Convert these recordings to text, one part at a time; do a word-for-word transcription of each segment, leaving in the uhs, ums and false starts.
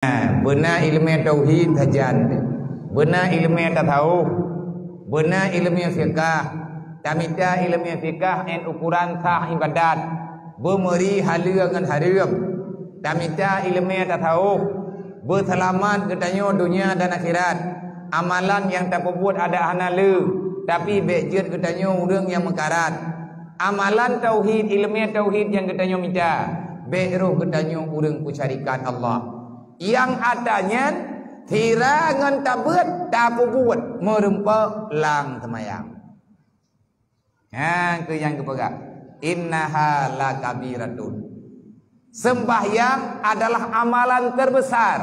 Beuna ileumèe tauhid sajan, beuna ileumèe tasawuf, beuna ileumèe fiqah. Tamita ileumèe fiqah nyan ukuran sah ibadat, beumeuri haleue ngon hareuem. Tamita ileumèe tasawuf, beuseulamat geutanyoe donya dan akhirat. Amalan nyang tapeubuet adak hana le, tapi bèk jeuet geutanyoe ureueng nyang meukarat. Amalan tauhid, ileumèe tauhid nyang geutanyoe mita, bèk roh geutanyoe ureueng peusyarikat Allah. Nyang atra nyan sira ngon tabeuet tapeubuet meurumpok lam seumayang. Nyan keuh nyang geupeugah, "Innaha lakabiratun." Seumbahyang adalah amalan teubesar.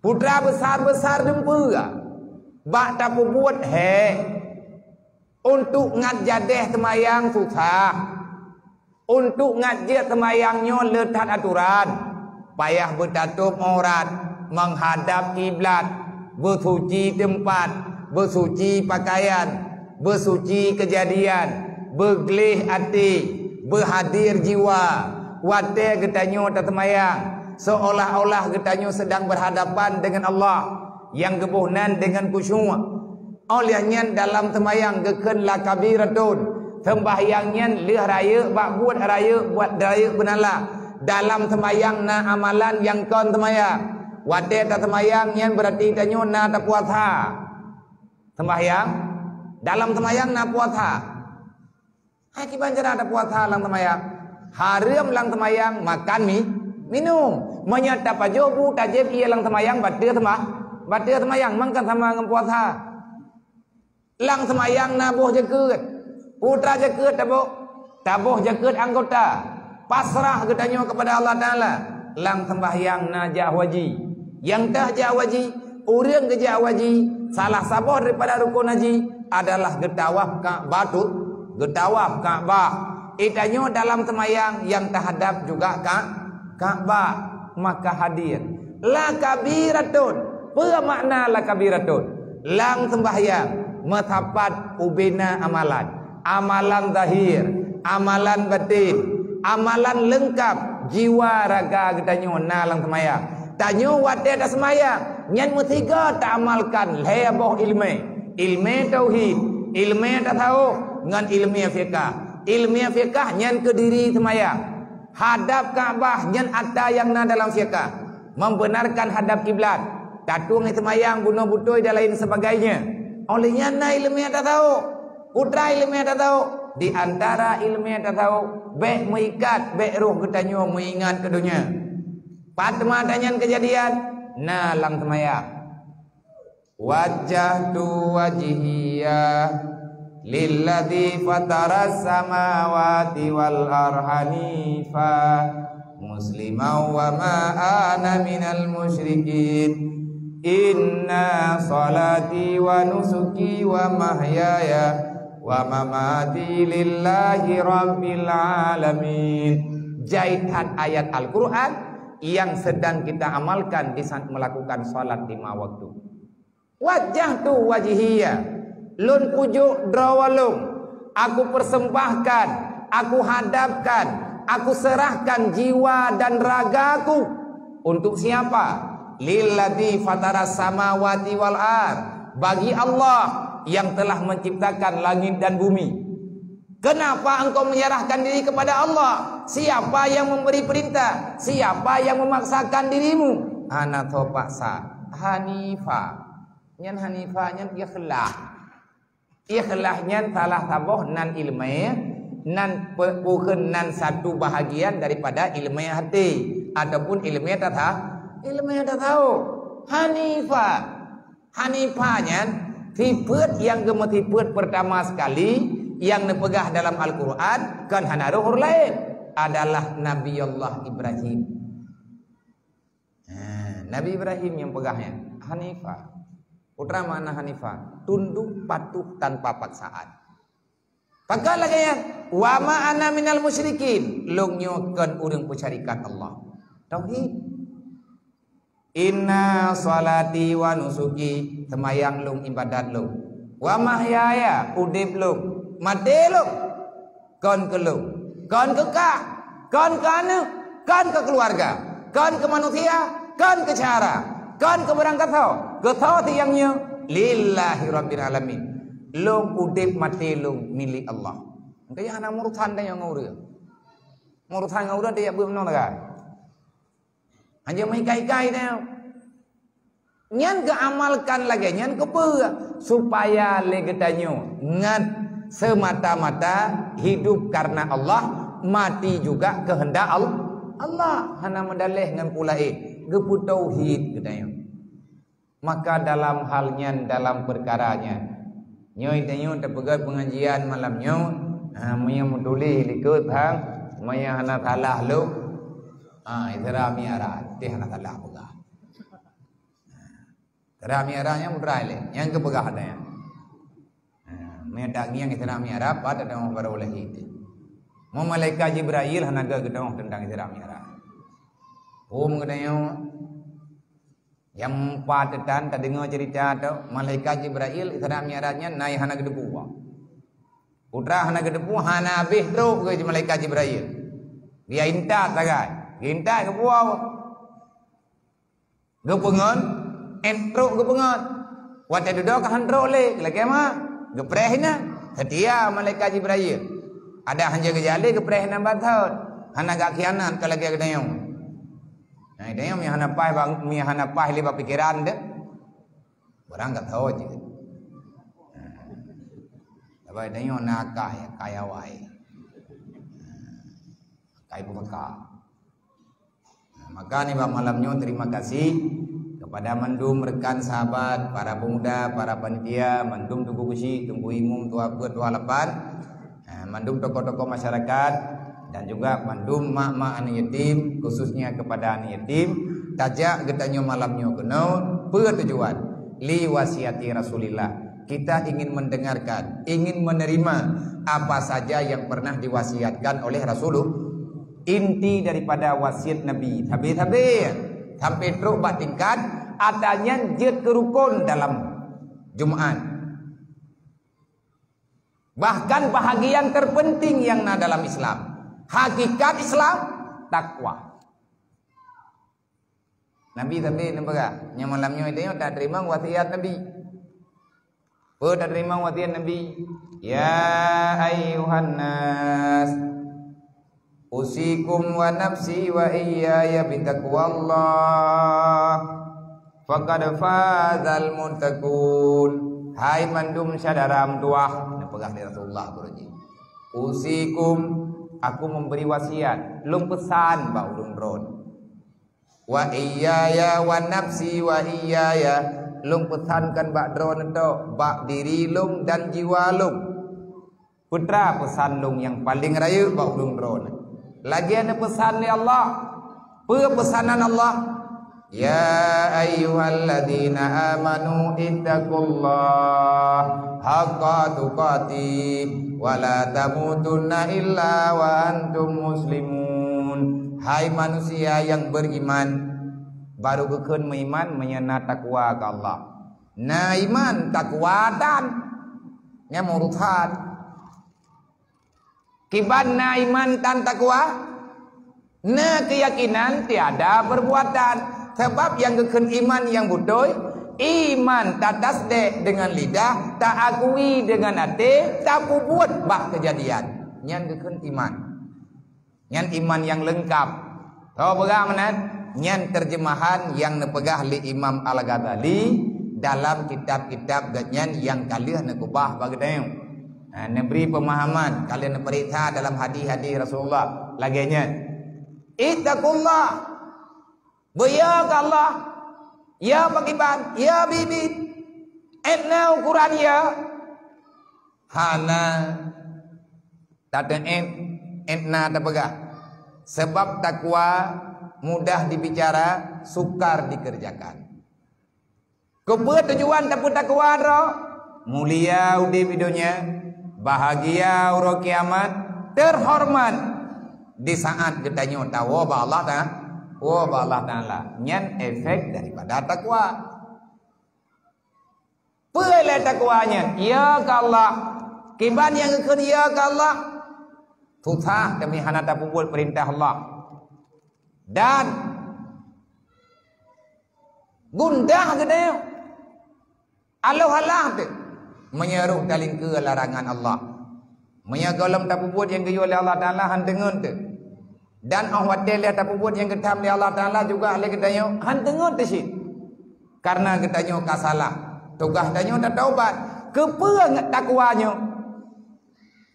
Putra besar-besar dumpeue bak tapeubuet hék. Untuk ngat jadeh seumayang susah. Untuk ngat jeuet seumayang nyoe le that atoran. Payah beutatôb aurat, meuhadab kiblat, beusuci teumpat, beusuci pakaian, beusuci keujadian, beugleh até, beuhadér jiwa. Watèe geutanyoe taseumayang, seolah-olah geutanyoe seudang beuhadapan deungon Allah nyang geuboh nan deungon khusyuk. Óh lheueh nyan dalam seumayang geukheun lakabiratun. Seumbahyang nyan lheueh rayeuk bak buet rayeuk, buet rayeuk beunala. Dalam seumayang na amalan nyang kon seumayang. Watèe taseumayang nyan beurati tanyoe na tapuasa. Seumbahyang, dalam seumayang na puasa. Hai kiban cara tapuasa lam seumayang? Hareuem lam seumayang makan mi, minum. Meunyoe tapajoh bu tajép ié lam seumayang, bateue seumah-, bateue seumayang, mangkon sama ngon puasa. Lam seumayang na boh jakeuet. Putra jakeuet taboh, taboh jakeuet anggota. Pasrah geutanyoe keupada Allah Taala. Lam seumbahyang na jak haji. Nyang teuh jak haji, ureueng geujak haji, salah saboh daripada rukon haji adalah geutawaf Ka'bah tu, geutawaf Ka'bah. Itanyoe dalam seumayang nyang tahadap juga Ka-, Ka'bah, maka hadir. Lakabiratun. Peue makna lakabiratun? Lam seumbahyang meusapat ubena amalan. Amalan zahir, amalan batin, amalan leungkap, jiwa raga geutanyoe na lam seumayang. Tanyoe watèe taseumayang, nyan meusigoe taamalkan lhèe boh ileumèe. Ileumèe tauhid, ileumèe tasawuf, ngon ileumèe fiqah. Ileumèe fiqah nyan keudiri seumayang. Hadap Ka'bah nyan atra nyang na dalam fiqah, membenarkan hadap kiblat, tatueng seumayang bunoe beutôi dan lain sebagainya. Óh lheueh nyan na ileumèe tasawuf. Peue treuk ileumèe tasawuf? Di antara ileumèe tasawuf, bèk meuikat, bèk roh geutanyoe meuingat keu donya. Pat teuma atra nyan keujadian? Na lam seumayang. Wajjahtu wajhiya lilladzi fataras samawati wal arda hanifa musliman wa ma ana minal musyrikin. Inna salati wa nusuki wa mahyaya wa mamati lillahi rabbil alamin. Jai that ayat Al-Qur'an nyang sedang kita amalkan di saat melakukan salat lima waktu. Wajjahtu wajhiya, lôn kujok droe lôn, aku persembahkan, aku hadapkan, aku serahkan jiwa dan ragaku. Untuk siapa? Lilladzi fataras samawati wal ard, bagi Allah yang telah menciptakan langit dan bumi. Kenapa engkau menyerahkan diri kepada Allah? Siapa yang memberi perintah? Siapa yang memaksakan dirimu? Hana tho paksa. Hanifa. Nyan hanifa nyan ikhlas. Ikhlas nyan salah saboh nan ileumèe, nan pe-, bukon nan satu bahagian daripada ileumèe até ataupun ileumèe tasa-, ileumèe tasawuf. Hanifa. Hanifa nyan sifeuet nyang geumeusifeuet peurtama sekali nyang neupeugah dalam Al-Qur'an, kon hana roh ureueng laén, adalah Nabi Allah Ibrahim. Ha, Nabi Ibrahim nyang peugah nyan, Hanifa. Peue treuk makna Hanifa? Tunduk patuh tanpa paksaan. Pakon lagèe nyan, "Wa ma ana minal musyrikin," lôn nyoe kon ureueng peusyarikat Allah. Tauhid. "Inna shalati wa nusuki," seumayang lôn, ibadat lôn. "Wa mahyaya," udeb lôn, maté lôn, kon keu lôn, kon keu kah, kon keu aneuk, kon keu keuluwarga, kon keu manusia, Kon keu syedara, kon keu barang gasoe, gasoe tiang nyoe lillahi rabbil alamin. Lôn udeb maté lôn milék Allah. Maka nyan hana meurusan tanyoe ngon ureuëng. Meurusan ngon ureuëng dia buet meunoe lagée. Hanya meuikai-ikai tanyoe. Nyan geuamalkan lagée nyan keupeue? Supaya lé geutanyoe ngat semata-mata hidup karena Allah, mati juga kehendak Al-, Allah. Hana meudaleh ngon peue laén, geupeutauhid geutanyoe. Maka dalam hal nyan, dalam peukara nyan, nyoe tanyoe tapeugah pengajian malam nyoe, ha, meunyoe meutuléh likot hang, meunyoe hana salah lôn, ha, Isra Mi'raj, teuh hana salah peugah. Isra Mi'raj nyan putra ilée, nyang geupeugah ada nyan. Ha, meunyoe tangieng Isra Mi'raj, pat ada orang baru lahé. Mau malaikat Jibril hana geutanyoe tentang Isra Mi'raj. Hom geutanyoe, nyang pat tetan tadeungoe cerita tu, malaikat Jibril Isra Mi'raj nyan naik hana geuteupeue. Putra hana geuteupeue, hana habéh trok keu malaikat Jibril. Dia intat sagai, dia intat geupeue. Geupeungon, eh, trok geupeungon. Watée dudoe ka han trok lé, lagée ma, geupreh inan. Seutia malaikat Jibril. Ada hanja geujak lé geupreh inan bathon. Hana gak khianat ka lagée geutanyoe. Nah, geutanyoe mi hana paih bang, mi hana paih lé bak pikeran deh. Barang ka tho je. Tapi geutanyoe na akai, akai awai. Akai beumeuka. Nah, maka nibak malam nyoe terima kasih kepada mandum rekan sahabat, para pemuda, para panitia, mandum Teungku Geuchik, Teungku Imum, Tuha Peuet, Tuha Lapan, nah, mandum tokoh-tokoh masyarakat, dan juga mandum mak-mak aneuk yatim, khususnya kepada aneuk yatim, tajak geutanyoe malam nyoe keunoe, peue tujuan? Li wasiati Rasulillah. Kita ingin mendengarkan, ingin menerima apa saja yang pernah diwasiatkan oleh Rasulullah. Inti daripada wasiat Nabi, sabe-sabe sampai trok bak tingkat ata nyan jeuet keu rukon dalam Jumat. Bahkan bahagian terpenting yang na dalam Islam. Hakikat Islam, takwa. Nabi sabe neupeugah, nyang malam nyoe tanyoe tateurimong wasiat Nabi. Peue tateurimong wasiat Nabi? "Ya ayyuhan nas, usikum wa nafsi wa iyyaya bitaqwallah. Faqad fazal muttaqun." Hai mandum syedara meutuwah, neupeugah lé Rasulullah geuruji. "Usikum," aku memberi wasiat, lôn peusan bak ulôn droe. "Wa iyyaya wa nafsi wa iyyaya," lôn peusankan bak droe neutok, bak diri lôn dan jiwa lôn. Peue teuma peusan lôn nyang paleng rayeuk bak ulôn droe? Lagée neupeusan lé Allah. Peue peusanan Allah? "Ya ayyuhalladzina amanu ittaqullaha haqqa tuqatih wa la tamutunna illa wa antum muslimun." Hai manusia yang beriman, baru geukheun meuiman meunyoe na takwa keu Allah. Na iman, takwa tan. Nyan meurusan. Kiban na iman tan takwa? Na keuyakinan tiada perbuatan. Sabab nyang geukheun iman nyang beutôi, iman tatasdek deungon lidah, taakui deungon até, tapeubuet bak keujadian. Nyan geukheun iman. Nyan iman nyang leungkap. Tho peugah meunan, nyan terjemahan nyang neupeugah lé Imam Al-Ghazali dalam kitab-kitab geuhnyan nyang ka lheueh neukeubah bak geutanyoe. Ha, neubri peumahaman, ka lheueh neupeuriksa dalam hadis-hadis Rasulullah lagée nyan. Ittaqullah. Beuyo keu Allah. Ya pakriban, ya biet-biet. Ét na ukuran ya. Hana. Tateuôt, ét na tapeugah. Sabab takwa mudah dibicara, sukar dikerjakan. Keupeue tujuan tapeutakwa droe? Mulia udeb di donya, bahagia uroe kiamat, terhormat di saat geutanyoe tawoe bak Allah Ta-, woe bak Allah Taala. Nyan efek daripada takwa. Peue lé takwa nyan? Ya keu Allah. Kiban nyang geukheun ya keu Allah? Susah teuma hana tapeubuet peurintah Allah. Dan Gundah geutanyoe. Aloh alah teuh. Meunyoe roh talingkeue larangan Allah. Meunyoe gohlom tapeubuet nyang geuyue lé Allah Taala, han teungeut teuh. Dan óh watée lheueh tapeubuet nyang geutham lé Allah Taala juga lé geutanyoe, han teungeut teuh cit. Karena geutanyoe ka salah. Tugaih tanyoe tataubat. Keupeue ngat takwa nyoe?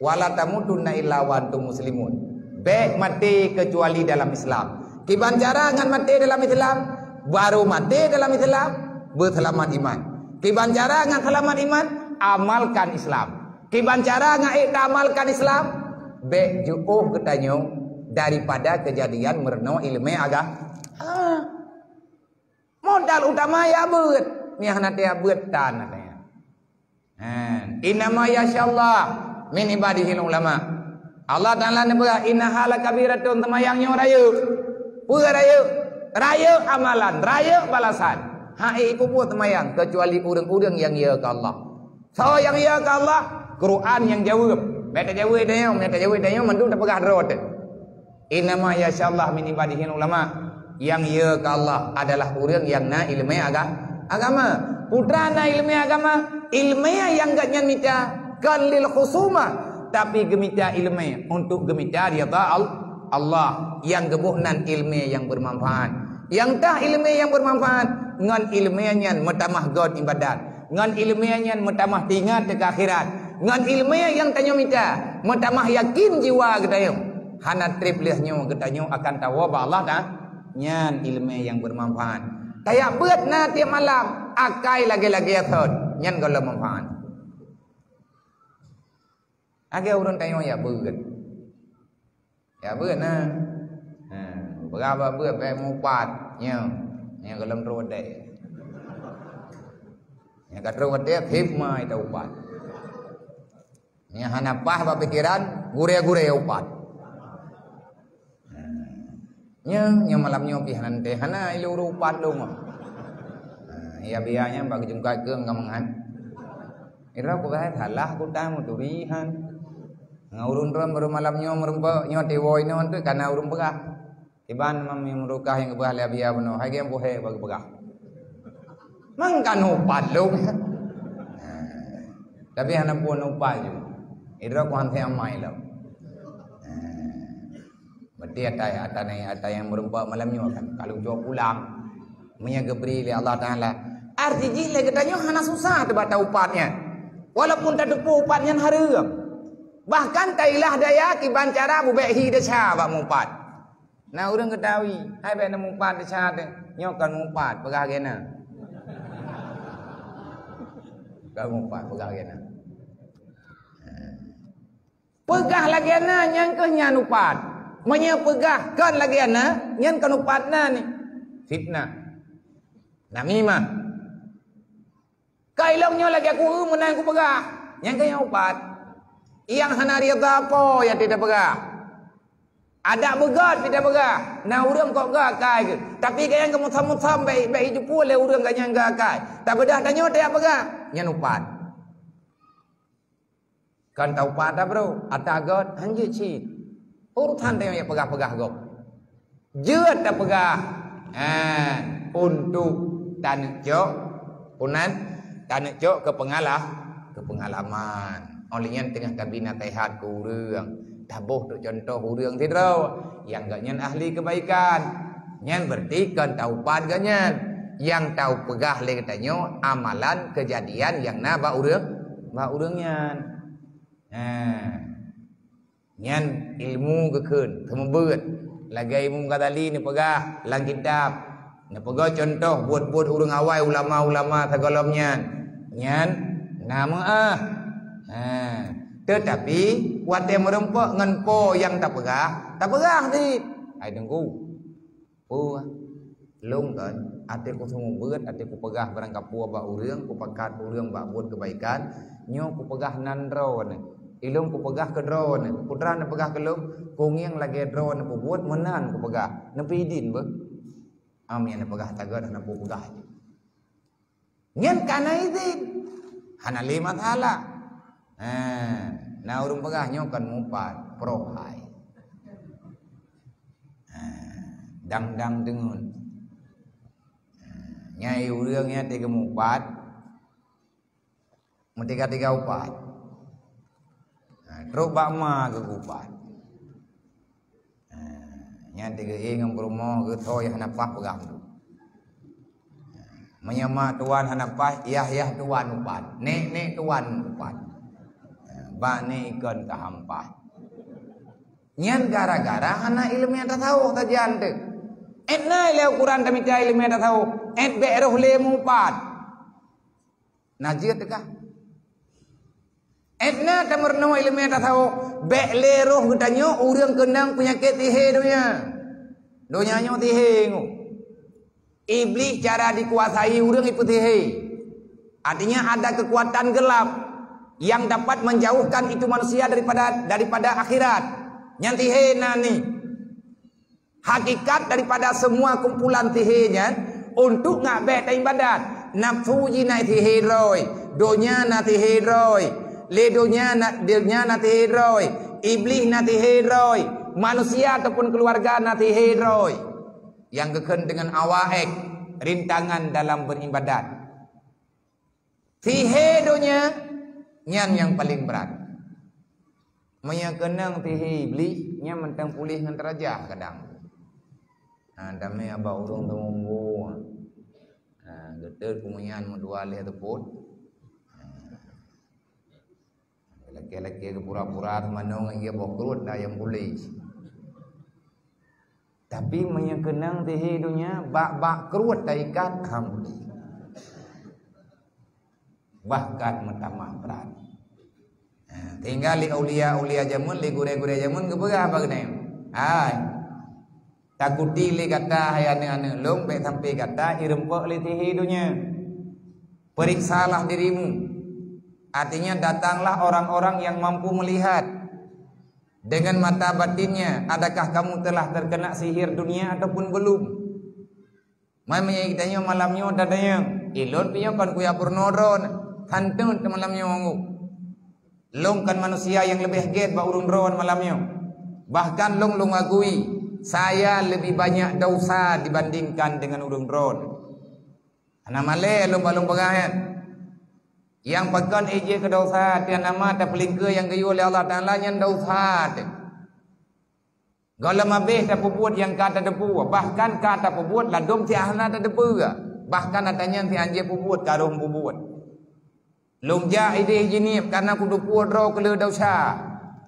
"Wala tamutunna illa wa antum muslimun." Bék maté keucuali dalam Islam. Kiban cara ngat maté dalam Islam? Baru maté dalam Islam, beuseulamat iman. Kiban cara ngat seulamat iman? Amalkan Islam. Kiban cara ngat ék taamalkan Islam? Bék jiôh geutanyoe daripada keujadian meurunoe ileumé aga-, ha. Modal utama ya beuet. Nyang hana teuya beuet tan katanya. Ha, "Innama yakhsyallah min ibadihil ulama." Allah Taala neupeugah, "Innaha lakabiratun," seumayang nyoe rayeuk. Peue rayeuk? Rayeuk amalan, rayeuk balasan. Hana ipeubuet seumayang keucuali ureuëng-ureuëng nyang yö keu Allah. Soe nyang yö keu Allah? Quran nyang jaweueb. Bék tajaweueb tanyoe, bék tajaweueb tanyoe, mandum tapeugah droe teuh. "Innama yakhsyallah min ibadihil ulama." Nyang yö keu Allah adalah ureuëng nyang na ileumé aga-, agama. Peue teuma na ileumé agama? Ileumé nyang gobnyan mita kon lil khusumah, tapi geumita ileumé untuk geumita ridha Al-, Allah. Nyang geuboh nan ileumé nyang beumanfaat. Nyang tah ileumé nyang beumanfaat, ngon ileumé nyan meutamah göt ibadat. Ngon ileumé nyan meutamah teuingat keu akhirat. Ngon ileumé nyang tanyoe mita, meutamah yakin jiwa geutanyoe. Hana treb lheueh nyoe geutanyoe akan tawoe bak Allah ta-, nyan ileumé nyang beumanfaat. Tajak beuet na tieb malam, akai lagée-lagée thon, nyan gohlom manfaat. Lagée ureuëng tanyoe jak beuet. Ya beuet na. Ha, beuraba beuet bék mupat. Nyoe, nyoe gohlom trok udeb. Nyoe ka trok udeb, hip ma ita upat. Nyoe hana paih bak pikeran, gurée-gurée upat. Ha. Nyoe, nyoe malam nyoe pih hana teuh, hana iluru upat lom. Ha, ya biasanya bak geujungkai keueng ka mangat. Ira ku bahai salah ku ta muturi han. Ngon ureuëng droe baru malam nyoe meureumpok, nyoe tiwoe inoe teuh kana ureuëng peugah. Iban mami meurukah nyang geupeugah lé Abiya bunoe, hai geuh bohe bagi peugah. Mangka nupat lom. Tapi hana pun nupat ju. Idroe ku han amai lom. Berarti ata, ata nyang, ata nyang meureumpok malam nyoe kan, kalau jua pulang, meunyoe geubri lé Allah Taala. Arti jih lé geutanyoe hana susah teuh bak taupat nyan. Walaupun tateupeue upat nyan hareuem. Bahkan tailah daya kiban cara bubek hi desya bak mupat. Na ureuëng geutawi, hai bék na mupat desya teuh. Nyoe kon mupat, peugah lagée na. Kon mupat, peugah lagée na. Peugah lagée na nyang keuh nyan upat. Meunyoe peugah kon lagée na, nyan kon upat na ni. Fitnah. Namimah. Ka ilong nyoe lagée kueu meunan kupeugah, nyang keu nyan upat. Nyang hana ridha po nyang teupeugah. Adak beugöt teupeugah, na ureuëng kok gak kai geuh. Tapi ka nyang geumeusom-meusom bék, bék jipue lé ureuëng ka nyang gak kai. Tabeudah tanyoe teupeugah, nyan upat. Kan taupat dah bro, ata göt hanjeuet cit. Urusan tanyoe peugah-peugah gob. Jeuet tapeugah, ha, untuk taneuk cok, unan taneuk cok keu pengalah, keu pengalaman. Oleh nyan teungoh tabi naseuhat keu ureuëng, taboh untuk contoh ureuëng sidroe nyang gobnyan ahli kebaikan. Nyan berarti kon taupat gobnyan. Nyang tapeugah lé geutanyoe amalan keujadian nyang na bak ureuëng, bak ureuëng nyan. Ha. Nyan ilmu geukheun, seumeubeuet. Lagée Imam Ghazali neupeugah lam kitab, neupeugah contoh buet-buet ureuëng awai ulama-ulama sigohlom nyan. Nyan na meuáh. Ha. Teutapi watée meureumpok ngon po nyang tapeugah, tapeugah cit. Hai Teungku. Peue? Lôn kan, até kuseumeubeuet, até kupeugah barangkapeue bak ureuëng, kupakat ureuëng bak buet keubaikan, nyoe kupeugah nan droeneuh. Ilôn kupeugah keu droeneuh, peue teuma neupeugah keu lôn, kungieng lagée droeneuh peubuet meunan kupeugah. Neupeue idin beuh? Am nyang neupeugah tagôt hana peue peugah jih. Nyan ka na idin. Hana lé masalah. Ha, na ureuëng peugah nyoe kon mupat, proh hai. Ha, dang-dang deungon. Ha, Nyan ureuëng nyan teuka meuupat, meutiga-tiga upat. Ha, trok bak ma geuupat. Ha, nyan teuka ngon peurumoh geuh tho nyang hana paih peugah tu. Meunyoe mak tuan hana paih, yah-yah tuan upat, nek-nek tuan upat. Ha, bak nek ikon ka hampah. Nyan gara-gara hana iéleumé tasawuf sajan teuh. Ét na ilée ukuran tamita iéleumé tasawuf, ét bék roh lé meuupat. Na jeuet teuka. Ét na tameurunoe iéleumé tasawuf, bék lé roh geutanyoe ureuëng keunong peunyakét sihé donya. Donya nyoe sihé nyoe. Iblih cara dikuasai ureuëng ipeusihé. Artinya ada kekuatan gelap yang dapat menjauhkan itu manusia daripada daripada akhirat. Nyan sihé na ni. Hakikat daripada semua kumpulan sihé nyan untuk ngak bék taibadat. Nafsu jih na sihé droe, donya na sihé droe, lé donya na, donya na sihé droe, iblih na sihé droe, manusia ataupun keluarga na sihé droe. Nyang geukheun deungon awak ék rintangan dalam beribadat. Sihé donya nyan nyang paleng brat. Meunyoe keunong sihé iblih, nyan mantong puléh ngon teurajah kadang. Ha, damé abah ureuëng teumumbu. Ha, geutot kumunyan meudua lhée teupot. Ha. Laki-laki geupura-pura manoe ngon ie boh kruet dah nyang puléh. Tapi meunyoe keunong sihé donya, bak-bak kruet taikat, alhamdulillah. Bahkan meutamah brat. Ha, tinggai lé aulia-aulia jameun, lé gurée-gurée jameun geupeugah bak geutanyoe, "Hai, takuti lé gata hai aneuëk-aneuëk lôn, bék sampai gata ireumpok lé sihé donya. Periksalah dirimu." Artinya, datanglah orang-orang yang mampu melihat dengan mata batinnya, adakah kamu telah terkena sihir dunia ataupun belum? Mai meunyoe geutanyoe malam nyoe tatanyong, ilôn pih nyoe kon kuya peurunoe droe, hantom teumalam nyoe anggô. Lôn kon manusia nyang leubeh gét bak ureuëng droe malam nyoe. Bahkan lôn, lôn akui, saya lebih banyak dosa dibandingkan dengan ureuëng droe. Hana malée lôn bak lôn peugah nyan. Nyang pakon ijeuet keu dosa, tieb nama tapeulingkeue nyang geuyue lé Allah Taala nyan dosa teuh. Gohlom abéh tapeubuet nyang ka tateupeue, bahkan ka tapeubuet ladôm si hana tateupeue, bahkan ata nyan si hanjeuet peubuet ka rhom peubuet. Lôn jak idéh jinieub kareuna kuteupeue droe keu le dosa.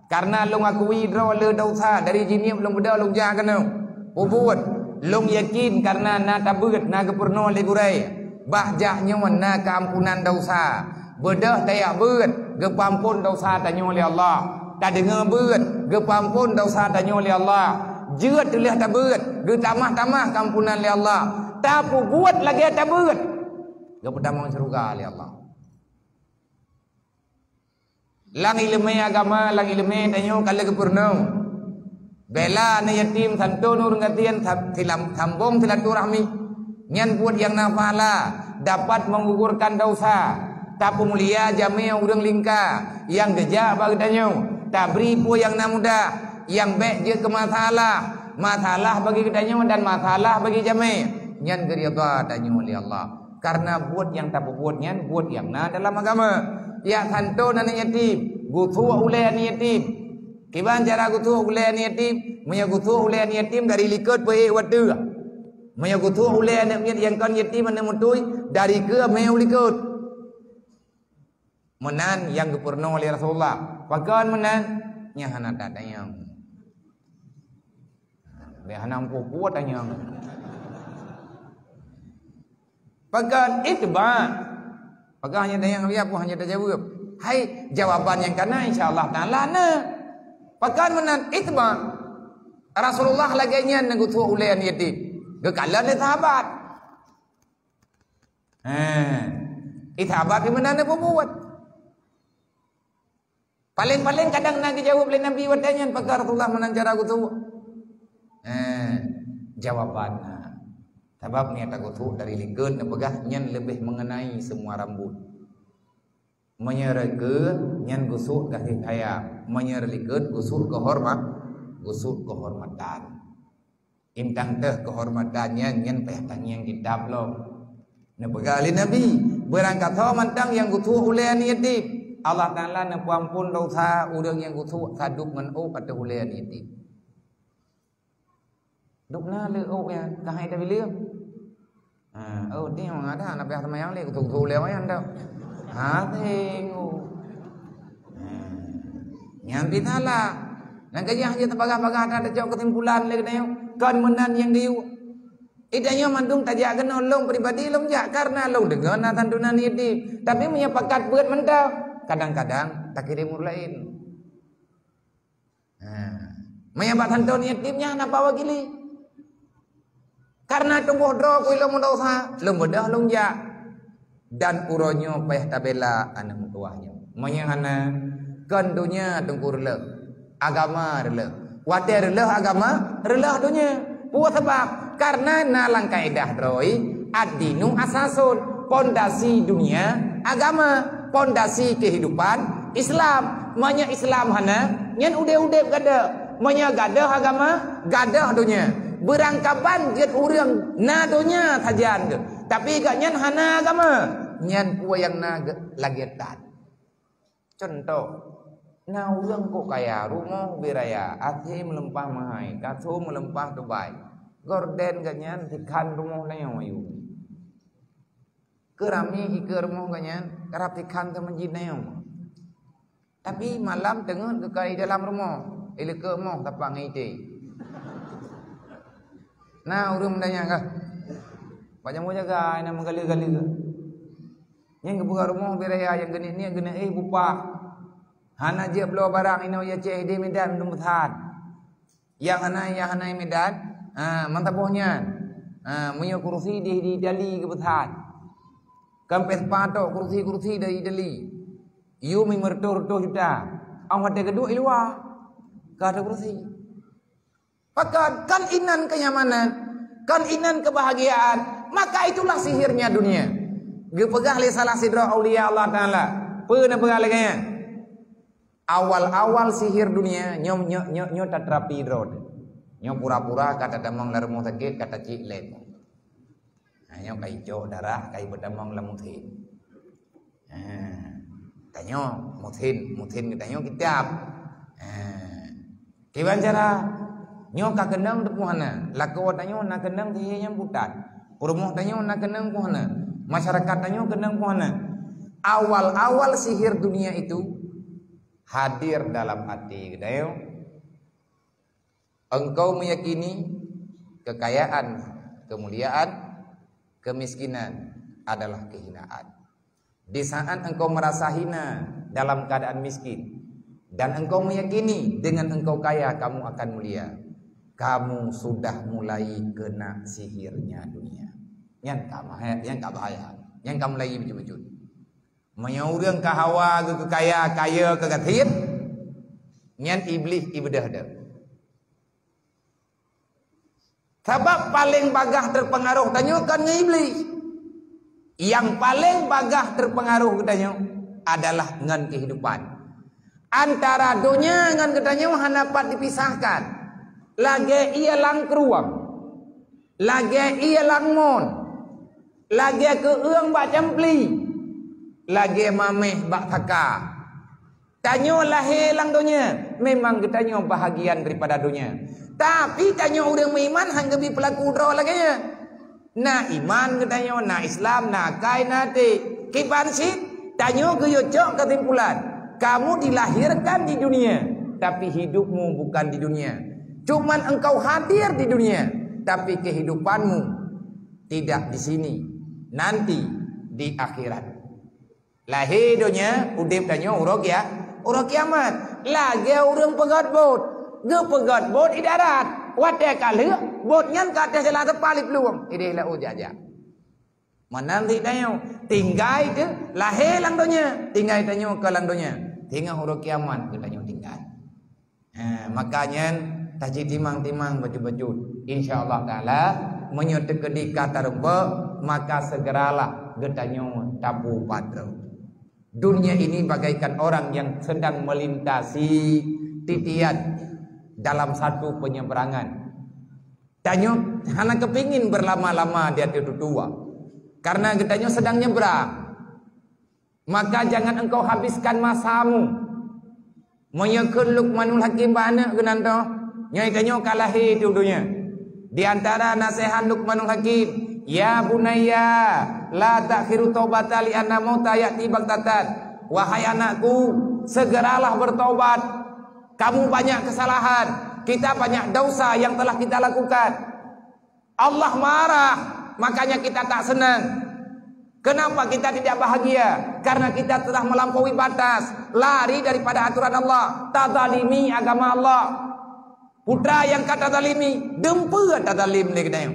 Kareuna lôn akui droe le dosa, dari jinieub lôn beudôh lôn jak keunoe peubuet. Lôn yakin kareuna na tabeuet, na geupeurunoe lé gurée. Bak jak nyoe na keuampunan dosa. Beudôh tajak beuet, geupeuamphon dosa tanyoe lé Allah. Tadeungoe beuet, geupeuamphon dosa tanyoe lé Allah. Jeuet teuh lheueh tabeuet, geutamah-tamah keuampunan lé Allah. Tapeubuet lagée tabeuet, geupeutamong syeuruga lé Allah. Lam iéleumé agama, lam iéleumé tanyoe ka lheueh geupeurunoe. Bela aneuëk yatim, santon ureuëng gasien, sa-, silam-, sambong silaturahmi. Nyan buet nyang na pahala, dapat menggugurkan dosa. Tapeumulia jamé ureuëng lingka nyang geujak bak geutanyoe. Tabri peue nyang na mudah, nyang bék jeuet keu masalah. Masalah bagi geutanyoe dan masalah bagi jamé. Nyan geuridha tanyoe lé Allah. Kareuna buet nyang tapeubuet nyan buet nyang na dalam agama. Jak santon aneuëk yatim, geusuek ulée aneuëk yatim. Kiban cara geusuek ulée aneuëk yatim? Meunyoe geusuek ulée aneuëk yatim dari likot peuék u ateueh. Meunyoe geusuek ulée aneuëk miet nyang kon yatim aneuëk meutui, dari keue mé u likot. Meunan nyang geupeurunoe lé Rasulullah. Pakon meunan? Nyan hana tatanyong. Bék hana muphom-phom tanyong. Pakon? Ittiba'. Pakon hana tanyong lé, peue hana tajaweueb? Hai, jawaban nyang ka na, insya Allah Taala na. Pakon meunan? Ittiba'. Rasulullah lagée nyan na geusuek ulée aneuëk yatim. Geukalon lé sahabat. Ha. Ittiba' pih meunan na peubuet. Paleng-paleng kadang na geujaweueb lé Nabi watée nyan, pakon Rasulullah meunan cara geusuek. Eh, jawaban na. Sabab nyang tageusuek dari likot neupeugah nyan leubeh mengenai semua rambut. Meunyoe reukeue nyan geusuek gaséh sayang, meunyoe likot geusuek keuhormat, geusuek keuhormatan. Intang teuh keuhormatan nyan, nyan payah tangieng kitab lom. Neupeugah lé Nabi, beurangkasoe mantong nyang geusuek ulée aneuk yatim, Allah Taala neupeuamphon desya ureuëng nyang geusuek sadub ngon ôk ateueh ulée aneuk yatim. Dum na le ôk nyan ka hai tabileueng. Ha, oh, tengok ada anak piah seumayang lé, kutu-kutu lé wayang dah. Ha, tengok. Ha. Nyang pih salah. Nyang keujah je teubagah-bagah dah tacok keusimpulan lé geutanyoe. Kon meunan nyang geuyue. Ih, tanyoe mandum tajak keunoe, lôn pribadi lôn jak karena lôn deungoe na santunan yatim. Tapi meunyoe pakat peuet mantong, kadang-kadang takirém ureuëng laén. Ha. Meunyoe bak santunan yatim nyan hana meuwakili. Karena tuboh droe ku ilôn meudesya, lôn beudôh lôn jak. Dan uroe nyoe payah tabela aneuk meutuwah nyoe. Meunyoe hana, kon donya teungku reuloh, agama reuloh. Watée reuloh agama, reuloh donya. Peue sabab? Karena na lam kaedah droe, ad-dinu asasun, pondasi dunia agama, pondasi kehidupan Islam. Meunyoe Islam hana, nyan udeb-udeb gadôh. Meunyoe gadôh agama, gadôh donya. Beurangkaban jeuet ureuëng na donya sajan geuh, tapi gobnyan hana agama, nyan peue nyang na geuh lagée that. Cuntoh, na ureuëng kok kaya, rumoh bit raya, até meulimpah meuhai, kasô meulimpah tubai. Gorden gobnyan tikhan rumoh tanyoe ayue. Keu ramé ikeue rumoh gobnyan, karab tikhan keu meuseujid tanyoe. Tapi malam teungeut geukai dalam rumoh, ileukeue moh tapak ngon iték. Na ureuëng meutanyong kah? Pak jambo jaga, na meugaleu-galeu. Nyang geupeugah rumoh bit raya nyang geuneuk-neuk geuneuk éh bupah. Hana jeuet bloe barang inoe i Aceh, di Medan dum peusan. Nyang hana, nyang hana i Medan, ha, meusaboh nyan. Ha, meunyoe kurusi di, di Itali geupeusan. Kan Vespa tok kurusi-kurusi dari Itali. Yum lima ratus juta. Awak watée geuduek i luwa. Ka ada kurusi. Pakon, kan inan kenyamanan, kan inan kebahagiaan, maka itulah sihirnya dunia. Geupeugah lé salah sidroe aulia Allah Taala, peue neupeugah lagée nyan? Awal-awal sihir dunia, nyoe, nyoe, nyoe, nyoe taterapi droe. Nyoe pura-pura ka tatamong lam rumoh sakét, ka tacik lé. Ha, nyoe ka icok darah, ka ipeutamong lam muthin. Ha, tanyoe muthin, muthin geutanyoe kitab. Ha, kiban cara nyoe ka keunong teupeu hana. Lakoe tanyoe na keunong sihir nyang butat. Peurumoh tanyoe na keunong pun hana. Masyarakat tanyoe keunong pun hana. Awal-awal sihir dunia itu hadir dalam hati geutanyoe. Engkau meyakini kekayaan, kemuliaan, kemiskinan adalah kehinaan. Di saat engkau merasa hina dalam keadaan miskin, dan engkau meyakini dengan engkau kaya kamu akan mulia, kamu sudah mulai kena sihirnya dunia. Nyan ka bahaya, nyan ka bahaya. Nyan ka mulai beujeuet-beujeuet. Meunyoe ureuëng ka hawa geuh keu kaya, kaya keu gasien, nyan Iblih ibeudôh deuh. Sabab paleng bagah teupeungaroh tanyoe kon ngon Iblih. Nyang paleng bagah teupeungaroh geutanyoe adalah ngon keuhidupan. Antara donya ngon geutanyoe hana pat dipisahkan. Lagée ié lam krueng, lagée ié lam mon, lagée keueueng bak campli, lagée maméh bak saka. Tanyoe lahé lam donya, memang geutanyoe bahagian daripada donya. Tapi tanyoe ureuëng meuiman han geubi peulaku droe lagée nyan. Na iman geutanyoe, na Islam, na akai, na até. Kiban cit, tanyoe geuyue cok keusimpulan, kamu dilahirkan di dunia, tapi hidupmu bukan di dunia. Cuman engkau hadir di dunia, tapi kehidupanmu tidak di sini, nanti di akhirat. Lahé donya, udeb tanyoe uroe kia-, uroe kiamat. Lagée ureuëng peugöt bot, geupeugöt bot i darat. Watée ka lheueh, bot nyan ka ateueh jalan teupah lé plueng, ideh laôt jak-jak. Meunan cit tanyoe, tinggai teuh lahé lam donya, tinggai tanyoe ka lam donya. Singoh uroe kiamat geutanyoe tinggai. Ha, maka nyan taci timang-timang bacut-bacut. Insya Allah Taala, meunyoe teukeudi ka tarumpok, maka segeralah geutanyoe tabu padroe. Dunia ini bagaikan orang yang sedang melintasi titian dalam satu penyeberangan. Tanyoe hana keupingin beurlama-lama di ateueh tutoa. Karena geutanyoe sedang nyebrang, maka jangan engkau habiskan masamu. Meunyoe kheun Luqmanul Hakim bak aneuk geuh nan toh, nyoe tanyoe ka lahé di donya. Di antara nasihat Luqmanul Hakim, "Ya bunayya, la ta'khiru taubata li anna mauta ya'ti baghtatan." Wahai anakku, segeralah bertobat. Kamu banyak kesalahan, kita banyak dosa yang telah kita lakukan. Allah marah, makanya kita tak senang. Kenapa kita tidak bahagia? Karena kita telah melampaui batas, lari daripada aturan Allah, tazalimi agama Allah. Putra nyang ka tazalimi, dumpeue tazalim lé geutanyoe.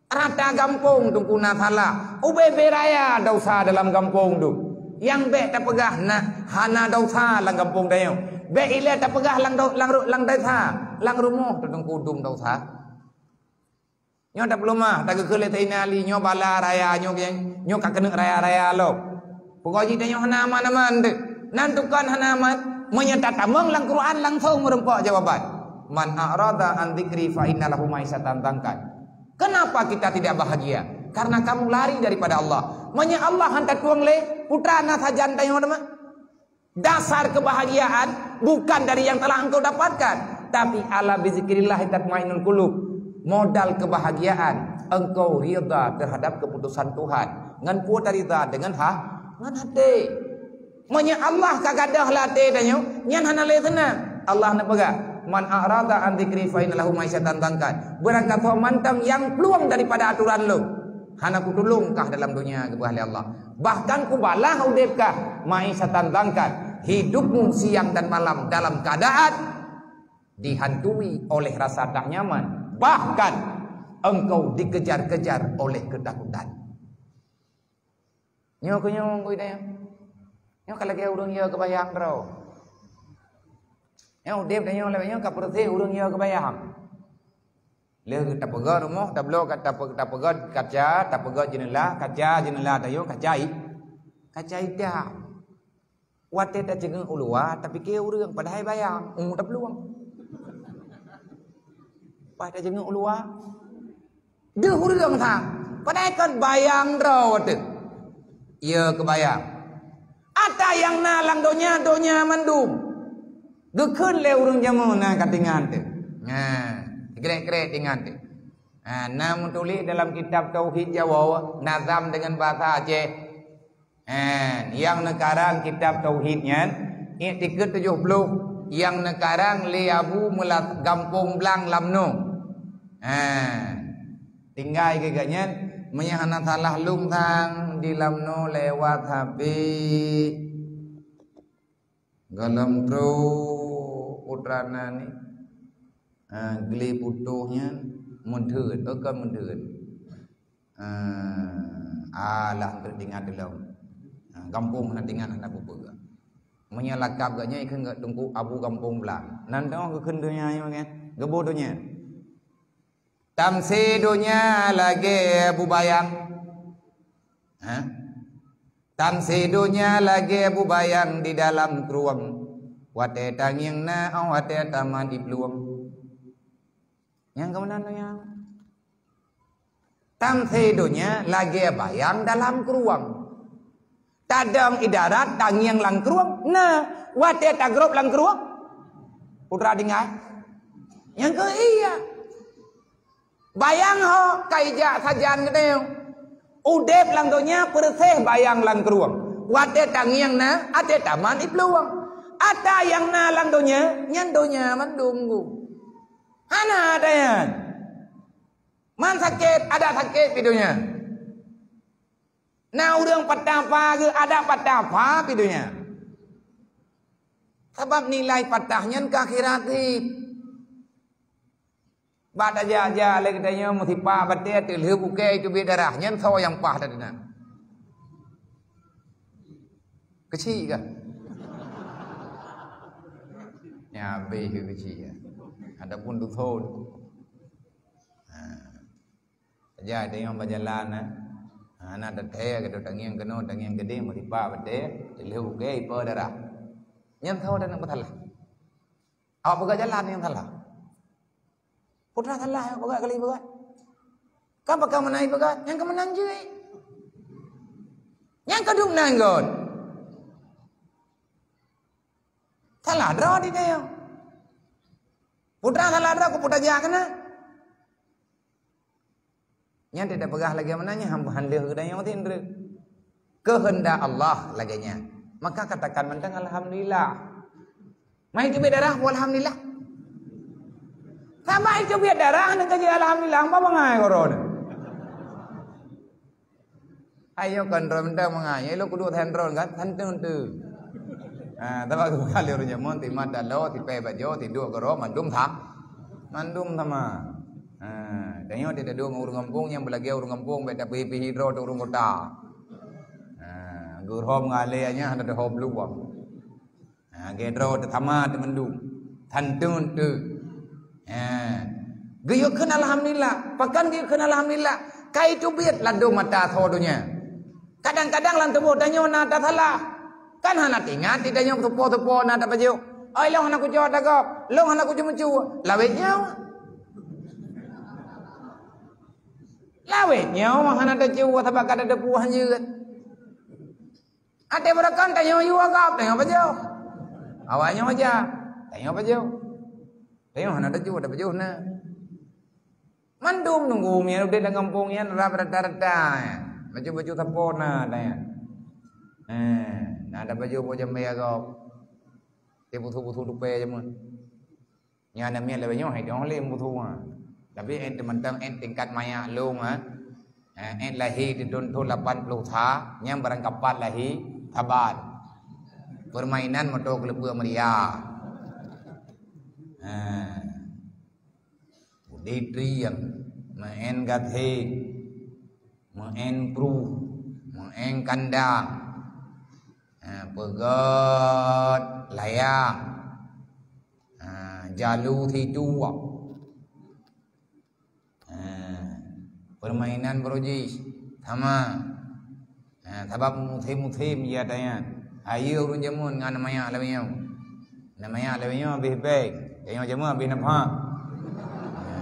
Rata gampông tu keu na salah, ubé-bé raya dosa dalam gampông tu. Nyang bék tapeugah na hana dosa lam gampông tanyoe. Bék ilée tapeugah lam do-, lam ru-, lam desa, lam rumoh tu teungku dum dosa. Nyoe tapeuleumah, tageukheun lé Saidina Ali, nyoe bala raya nyoe, nyoe ka keuneuk raya-raya lom. Pokok jih tanyoe hana aman-aman deh. Nan tukon hana aman, meunyoe tatamong lam Quran langsong meureumpok jawaban. "Man a'rada an dzikri fa inna lahu ma'isyatan dhankan." Kenapa kita tidak bahagia? Karena kamu lari daripada Allah. Meunyoe Allah han tatueng lé, putra na sajan tanyoe teuma. Dasar kebahagiaan bukan dari yang telah engkau dapatkan, tapi "Ala bizikrillah tatmainnul qulub." Modal kebahagiaan engkau ridha terhadap keputusan Tuhan. Ngon peue taridha? Dengan ha, ngon até. Meunyoe Allah ka gadôh lam até tanyoe, nyan hana lé seunang. Allah neupeugah, "Man a'rada an dzikri fa inna lahu ma'isyatan dhankan." Beurangkat soe mantong nyang plueng daripada aturan Lôn, hana kutulông kah dalam donya, geupeugah lé Allah. Bahkan kubalah udeb kah ma'isyatan dhankan, hidupmu siang dan malam dalam keadaan dihantui oleh rasa tak nyaman, bahkan engkau dikejar-kejar oleh ketakutan. Nyoe keuh nyoe, nyoe ka lagée ureuëng yö keubayang droe. Nyoe udeb tanyoe lagée nyoe ka peureuséh ureuëng yö keubayang. Lheueh tapeugöt rumoh, tabloe ka-, tape-, tapeugöt kaca, tapeugöt jeuneula, kaca jeuneula tanyoe kaca i-, kaca itam. Watée taceungeuk u luwa, tapike ureuëng, padahai bayang, u taplueng. Pas taceungeuk u luwa, deuh ureuëng sang, padahai kon bayang droe teuh. Yö keubayang. Ata nyang na lam donya, donya mandum. Geukheun lé ureuëng jameun na ka tingan teuh. Nah, krek-krek tingan teuh. Nah, na meutuléh dalam kitab Tauhid Jawoe, nazam dengan bahasa Aceh. Eh, nyang neukarang kitab Tauhid nyan, Iktikeuet tujoh ploh, nyang neukarang lé Abu Meulas Gampông Blang Lamno. Eh, tinggai keu geuh nyan, meunyo hana salah lôn sang di Lamno lewat sabe gohlom trok putra na ni. Ah, glé putôh nyan meutheun, oh, kon meutheun. Ah, alah, treuk tingat lom. Ah, gampông hana tingat, hana peue-peue. Meunyoe lakab geuh nyan ikheun geuh Teungku Abu Gampông Blang. Nan teungoh geukheun donya nyoe kan? Geuboh donya. Tamsé donya lagée bubayang. Ha? Tamsé donya lagée bubayang di dalam krueng. Watée tangieng na, oh, watée tamat iplueng. Nyang keumeunang donya. Tamsé donya lagée bayang dalam krueng. Tadong i darat, tangieng lam krueng. Nah, watée tagrob lam krueng, putra tinggai. Nyang keu iya. Bayang ho ka ijak sajan geutanyoe. Udeb lam donya peureuséh bayang lam krueng. Watée tangieng na, até tamat iplueng. Ata nyang na lam donya, nyan donya mandum. Hana ata nyan. Man sakét, adak sakét pih donya. Na ureuëng patah pha geuh, adak patah pha pih donya. Sabab nilai patah nyan keu akhirat cit. Bak tajak-jak lé geutanyoe meusipak batée teulheueh bukée teubiet darah, nyan soe nyang paih that na? Keuchik kah? Nyan habéh keu keuchik kah? Ataupun duthon? Ha. Saja tanyoe bajalan, eh. Ha, na teuthée keu tangieng keunoe, tangieng keudeh, meusipak batée, teulheueh bukée ipe darah. Nyan soe nyang peusalah? Awak peugah jalan nyang salah. Peue salah awak peugah kali peugah? Kan pakon meunan peugah, nyang keumeunang jeuet. Nyang keuduek nan gon. Salah droe di tanyoe. Putra salah droe keu putra jak keunan. Nyan tidak peugah lagée meunan nyan han lheueh geutanyoe tindre. Keuheundak Allah lagée nyan. Maka katakan mantong alhamdulillah. Mai teubiet darah pun alhamdulillah. Sama itu biet darah nang kaji alhamdulillah, apa bangai korona. Ayo kan ronda mangai, ilo kudu than ron kan, than tun tu. Ha, tapi aku kali orang jamun, timat dalo, tipe bajo, tiduk goro, mandum tha. Mandum sama. Ha, tanyoe tidak dua ureuëng kampung yang belagi ureuëng kampung, beda pihi-pihi dro tu ureuëng kota. Ha, gurhom ngalehnya ada dehom luang. Ha, gedro teutama teumendung. Than tun tu. Ha. Geuyue kheun alhamdulillah. Pakan geuyue kheun alhamdulillah? Kai teubiet ladom mata asoe donya. Kadang-kadang lam tuboh tanyoe na tasalah. Kan hana tingat di tanyoe tupo-tupo na tapajoh. Oi, long hana kucok dagop. Long hana kucok mucu. Lawet nyoe. Lawet nyoe hana tacue sabab kada teupuh hanjeut. Até beurakan tanyoe yue agam, tanyoe pajoh. Awak nyoe aja, tanyoe pajoh. Tanyoe hana tacue, ada pajoh na. Mandum nunggu mian udeb lam gampông nyan rab rata-rata. Baju-baju sapo na dah nyan. Eh, na ada baju buat jambai agam. Dia busu-busu dupe jameun. Nyan na miet lawét nyoe hai dong lé musu ha. Tapi en teumantong en tingkat maya lông ha. Ha, en lahé di thon lapan ploh sa, nyang barangkapat lahé saban. Permainan moto keuleupeu meuria. Ha. Udé trieng, meu'en gathé, meu'en pruh, meu'en kandang. Ha, peugöt layang. Ha, jalu sijuek. Ha, permainan barojih sama. Ha, sabab musim-musim ya tanyan. Ayo ureuëng jameun ngan maya lawét nyoe. Na maya lawét nyoe habéh beng, tanyoe jameun habéh nafah. Ha,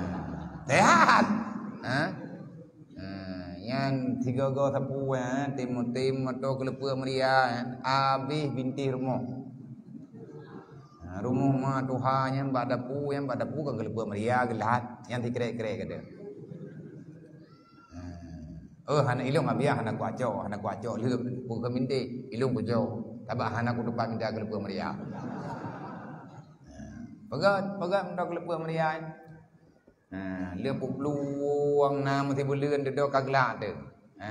sehat. Ha? Ha, nyan sigoe-goe sapeue, ha, tim-tim moto keuleupeu meuria, ha, habéh bintéh rumoh. Ha, rumoh ma tuha nyan bak dapu, nyan bak dapu kan keuleupeu meuria geulat, nyan sikrek-krek gata. Ha. Oh, hana ilong abiah hana kuacok, hana kuacok leueb, peue keu minta, ilong kucok. Sabab hana kutupat minta keuleupeu meuria. Ha. Peugöt, peugöt minta keuleupeu meuria. Ha, lheueh peuplueng na meusibuleuen dudoe ka glak teuh. Ha,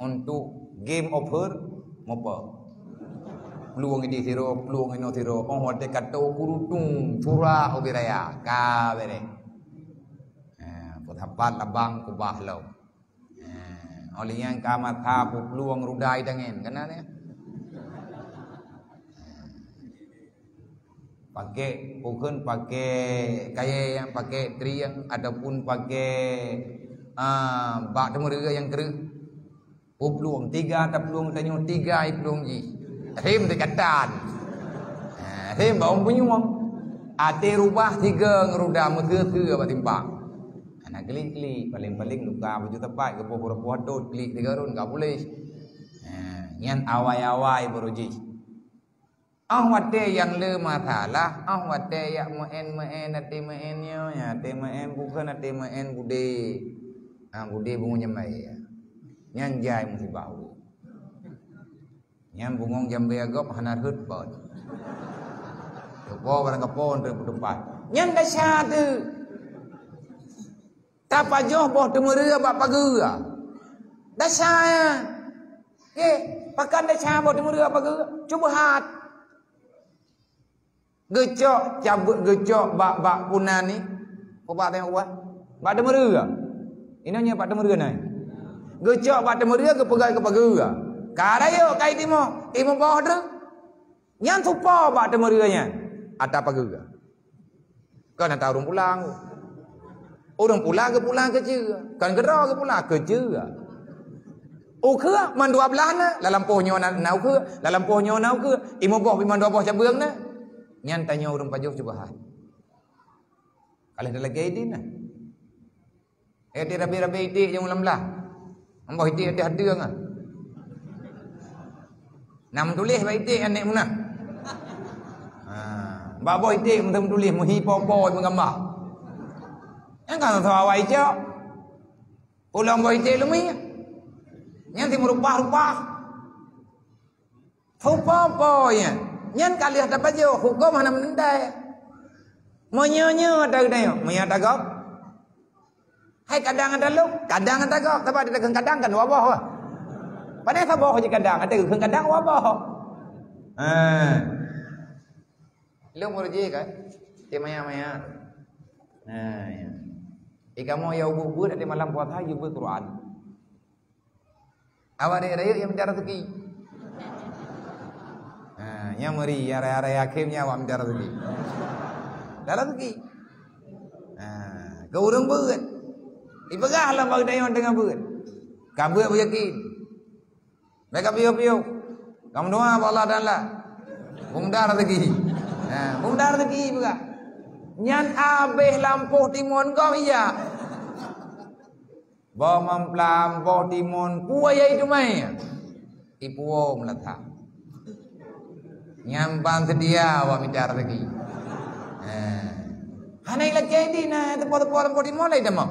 untuk game over, mupa. Plueng idéh sidroe, plueng inoe sidroe. Oh, watèe ka toe kurutung, surak ubé raya. Ka bereh. Ha, peusapat labang kubah lom. Ha, oleh nyan ka masa peuplueng rudai tangen. Keunan nyan. Pakai, bukon pakai kayèe nyang pakai trieng ataupun pakai, ah, bak teumeureue nyang kreueh. Peuplueng tiga taplueng tanyoe tiga iplueng jih. Rhem teucatan. Ha, rhem bak ureueng punyueng. Até rubah tiga ngeruda meuteue-teue bak timpang. Hana klik-klik, paléng-paléng luka baju tepat geuboh uroe puasa tot klik tiga run ka puléh. Ha, nyan awai-awai baru jih. Óh watèe nyang le masalah, óh watèe jak meu'en-meu'en, até meu'en nyoe, até meu'en bukon, até meu'en gudé. Ha, gudé bungong jambai. Nyan jai musibah. Nyan bungong jambai gob hana rhot bot. Teupô barang kapon teupeu teumpat. Nyan desya teuh. Tapajoh boh teumeureue bak pageue. Desya nyan. Ye, pakan desya boh teumeureue bak pageue? Cubahat. Geucok cabeuet, geucok bak, bak punan ni. Bak tengok bak. Bak teumeureue. Inoe nyoe bak teumeureue nyan. Geucok bak teumeureue geupeugah keu pageue. Ka rayeuk kai timoh, timoh boh treuk. Nyan tupo bak teumeureue nyan. Ata pageue. Kon ata ureueng pulang. Ureueng pulang geupulang keu ceue. Kon keudroe geupulang keu ceue. Ukeue man dua blaih na, lam lampôh nyoe na, na ukeue, lam lampôh nyoe na ukeue. Imoh boh pih man dua boh cabeueng na. Nyan tanyoe ureueng pajoh cubahat. Ka lheueh talakée idin na. Eh, di rabe-rabe iték nyang lam blah. Amboh iték ateueh adeueng ah. Na meutuléh bak iték aneuk munah. Ha, bak boh iték meutuléh meuhi po-po meugamba. Nyang ka soe awai cok. Ulôn boh iték lumi. Nyang timu rupah-rupah. Soe po-po nyan. Nyan ka lheueh tapajoh, huköm hana meuneuntée. Meunyoe-nyoe ata geutanyoe, meunyoe ata gob. Hai kadang ata lôn, kadang ata gob, sabab ata kheun kadang kan dua boh. Padahai saboh jih kadang, ata kheun kadang dua boh. Ha. Lôn ureueng jih kan? Cit maya-maya. Ha, ya. Di kamoe ya ubit-ubit, di malam puasa, ya ubit Quran. Awak rayeuk-rayeuk nyang mita raseuki. Ha, nyang meuri, nyang raya-raya akhé nyan awak mita raseuki. Mita raseuki. Ha, keu ureueng beuet. Ipeugah lom bak geutanyoe teungoh beuet. Ka beuet beuyakin. Bèk ka piôh-piôh. Ka meudoa bak Allah Taala. Beu mita raseuki. Ha, beu mita raseuki peugah. Nyan abéh lampôh timon gob ija. Boh mamplam, boh timon, peue nyang iteumèe? Ipuwoe meulathak. Nyan ban seudia awak mita raseuki. Eh. Hana ilakèe di na teupo-teupo lam boh timon lé teuma.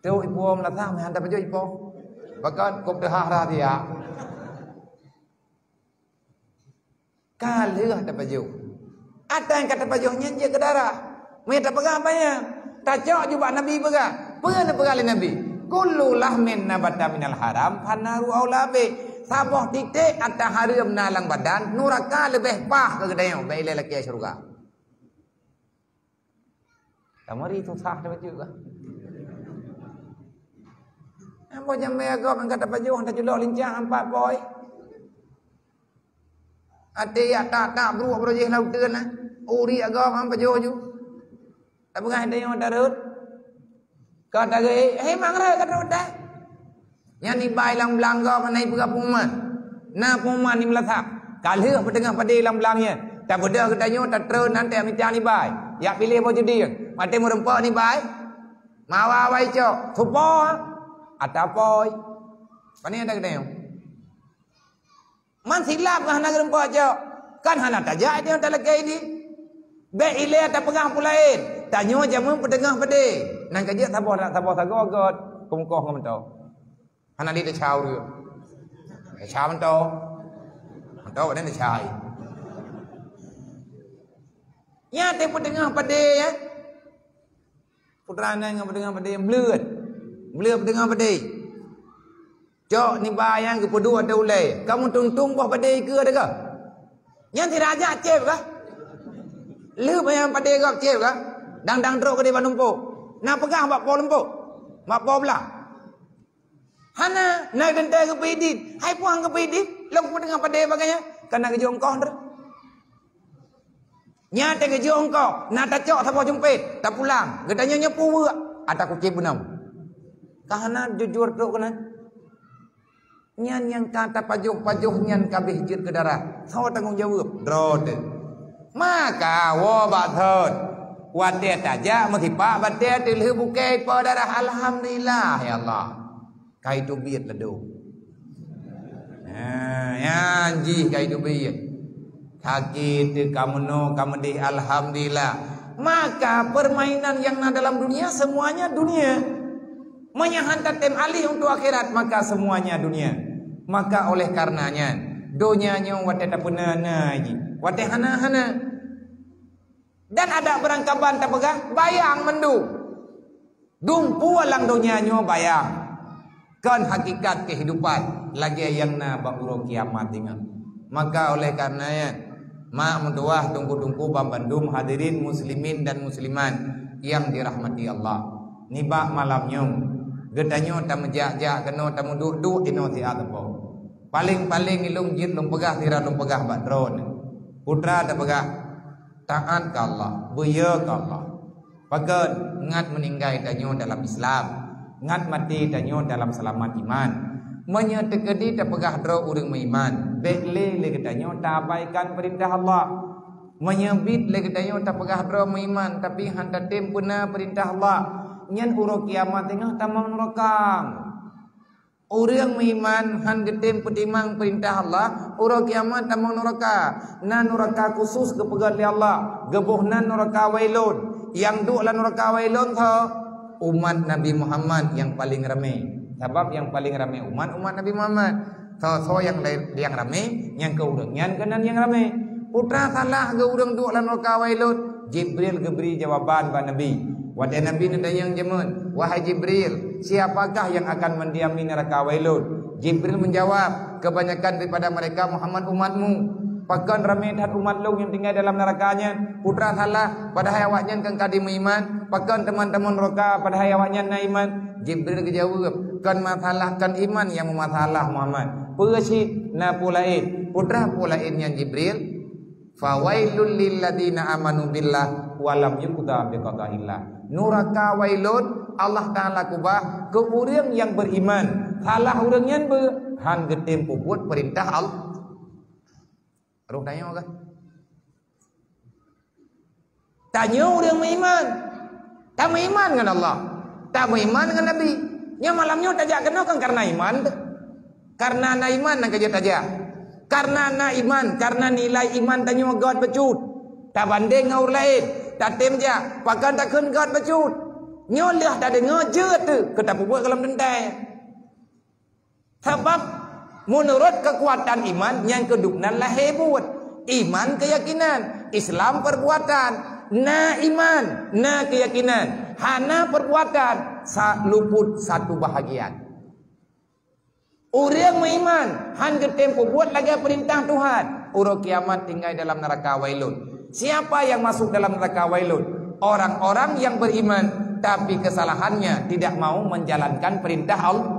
Tu ipuwoe meulathak, meuhan tapajoh ipoh. Bahkan kop teuhah rahsia. Ka lheueh tapajoh. Ata nyang ka tapajoh nyan jeuet keu darah. Meunyoe tapeugah apa nyan? Tacok ju bak Nabi peugah. Peue neupeugah lé Nabi? "Kullu lahmin nabata minal haram fannaru aula bih." Saboh titek ata hareuem na lam badan, nuraka leubeh paih keu geutanyoe, bèk ilèe lakèe syeuruga. Tamari susah tabacut lah. Ambo jamé gob angkat tapajoh, taculok lincah ampat poi. Até yak tak-tak bruek beurojih lauteun lah. Uri agam am pajoh ju. Tapeugah tanyoe tarot. Ka tagay, "Hei, mang rhot ka trok dah." Nyan ibai lam blang gob hana ipeugah pengumuman. Na pengumuman di meulathak. Ka lheueh peuteungoh padé lam blang nyan. Tabeudôh geutanyoe tatreun nan teuh mita nibai. Yak piléh boh judi. Maté meurumpok nibai. Mawa wai cok. Supo. Atapoi. Pane ada geutanyoe. Man silap kah hana geureumpok cok? Kan hana tajak tanyoe talakèe di. Bèk ilèe tapeugah peue laén. Tanyoe jameun peuteungoh padé. Nan ka jeuet saboh, saboh sagoe göt keumukoh ngon meuto. Hana lé teucau dia. Teucau meuto. Meuto badan teucau. Nyan teuh peuteungoh padé ya. Putra nyan ngon peuteungoh padé bleuet. Bleuet peuteungoh padé. Cok niba nyang geupeuduek ateueh ulèe, kamoe tuntung boh padé ikeue teuka. Nyan sira jak cép kah? Lheueh nyang padé gob cép kah? Dang-dang trok keudéh bak lumpok. Na peugah bak po lumpok, bak po blang. Hana, na teuntèe geupeuidit. Hai puang geupeuidit, lôn peuteungoh padé bagaih nyan, ka na geujok ongkoh treuk. Nyan teugeujok ongkoh, na tacok saboh jumpét, tapulang. Geutanyoe nyoe peue weuek, ata kucéb beunam. Ka hana jujur trok keunan. Nyan nyang ka tapajoh-pajoh nyan ka abéh jeuet keu darah. Soe tanggong jaweueb? Droe teuh. Maka woe bak thon. Watèe tajak meusipak batèe teulheueh bukée ipo darah, alhamdulillah ya Allah. Ka iteubiet ladôm. Ha, nyan jih ka iteubiet. Sakét teuh ka meunoe ka meudéh, alhamdulillah. Maka permainan yang na dalam dunia semuanya dunia. Meunyoe han tatem alih untuk akhirat, maka semuanya dunia. Maka oleh karena nyan, donya nyoe watèe tapeuna na jih, watèe hana hana. Dan adak beurangkaban tapeugah bayang mandum. Dumpeue lam donya nyoe bayang. Kon hakikat kehidupan lagèe nyang na bak uroe kiamat ingat. Maka oleh karena nyan, mak meutuwah teungku-teungku banmandum hadirin muslimin dan muslimat yang dirahmati Allah. Nibak malam nyoe, geutanyoe tameujak-jak keunoe tameuduek-duek inoe siat teupeu. Paleng-paleng ilôn jeuet lôn peugah sira lôn peugah bak droeneuh. Putra tapeugah, taát keu Allah, beuyo keu Allah. Pakon? Ngat meuninggai tanyoe dalam Islam, ngat maté tanyoe dalam seulamat iman. Meunyoe teukeudi tapeugah droe ureueng meuiman, bèk lé lé geutanyoe taabaikan peurintah Allah. Meunyoe biet lé geutanyoe tapeugah droe meuiman, tapi han tatem peuna peurintah Allah, nyan uroe kiamat teungoh tamong nuraka. Ureuëng meuiman hán geutem peutimang peurintah Allah, uroe kiamat tamong nuraka. Na nuraka khusos geupeugét lé Allah, geuboh nan nuraka Wailun. Nyang duek lam nuraka Wailun tho umat Nabi Muhammad nyang paleng ramé. Sabab nyang paleng ramé umat, umat Nabi Muhammad. Tho-tho nyang laén, nyang ramé, nyang keu ureuëng nyan keunan nyang ramé. Peue teuma salah geu ureuëng duek lam nuraka Wailun? Jibril geubri jawaban bak Nabi. Watée Nabi neutanyong jameun, "Wahai Jibril, siapakah yang akan mendiami neraka Wailun?" Jibril menjawab, "Kebanyakan daripada mereka Muhammad umatmu. Pakon ramé that umat lôn nyang tinggai dalam neraka nyan? Peue teuma salah, padahai awaknyan kan ka meuiman? Pakon teuma tamong nuraka padahai awaknyan na iman?" Jibril geujaweueb, "Kon masalah kon iman nyang meumasalah, Muhammad. Peue cit na peue laén." "Peue teuma peue laén nyan, Jibril?" "Fawailul lilladzina amanu billah wa lam yuqda biqadaillah." Nuraka Wailun Allah Taala keubah keu ureuëng nyang beriman. Salah ureuëng nyan beu, hán geutem peubuet peurintah Allah. Roh tanyoe kah? Tanyoe ureuëng meuiman. Tameuiman ngon Allah. Tameuiman ngon Nabi. Nyoe malam nyoe tajak keunoe kan karena iman teuh. Karena na iman nyang ka jeuet tajak. Karena na iman, karena nilai iman tanyoe gét bacut. Tabandeng ngon ureuëng laén, tatem jak, pakon takheun gét bacut. Nyoe lheueh tadeungoe jeuet teuh keu tapeubuet gohlom teuntée. Sabab meunurot keukuatan iman nyang keudugnan lahé buet. Iman keuyakinan, Islam perbuatan. Na iman, na keuyakinan, hana perbuatan, sa-, luput satu bahagian. Ureuëng meuiman hán geutem peubuet lagée peurintah Tuhan, uroe kiamat tinggai dalam neraka Wailun. Siapa yang masuk dalam neraka Wailun? Orang-orang yang beriman, tapi kesalahannya tidak mau menjalankan perintah Allah.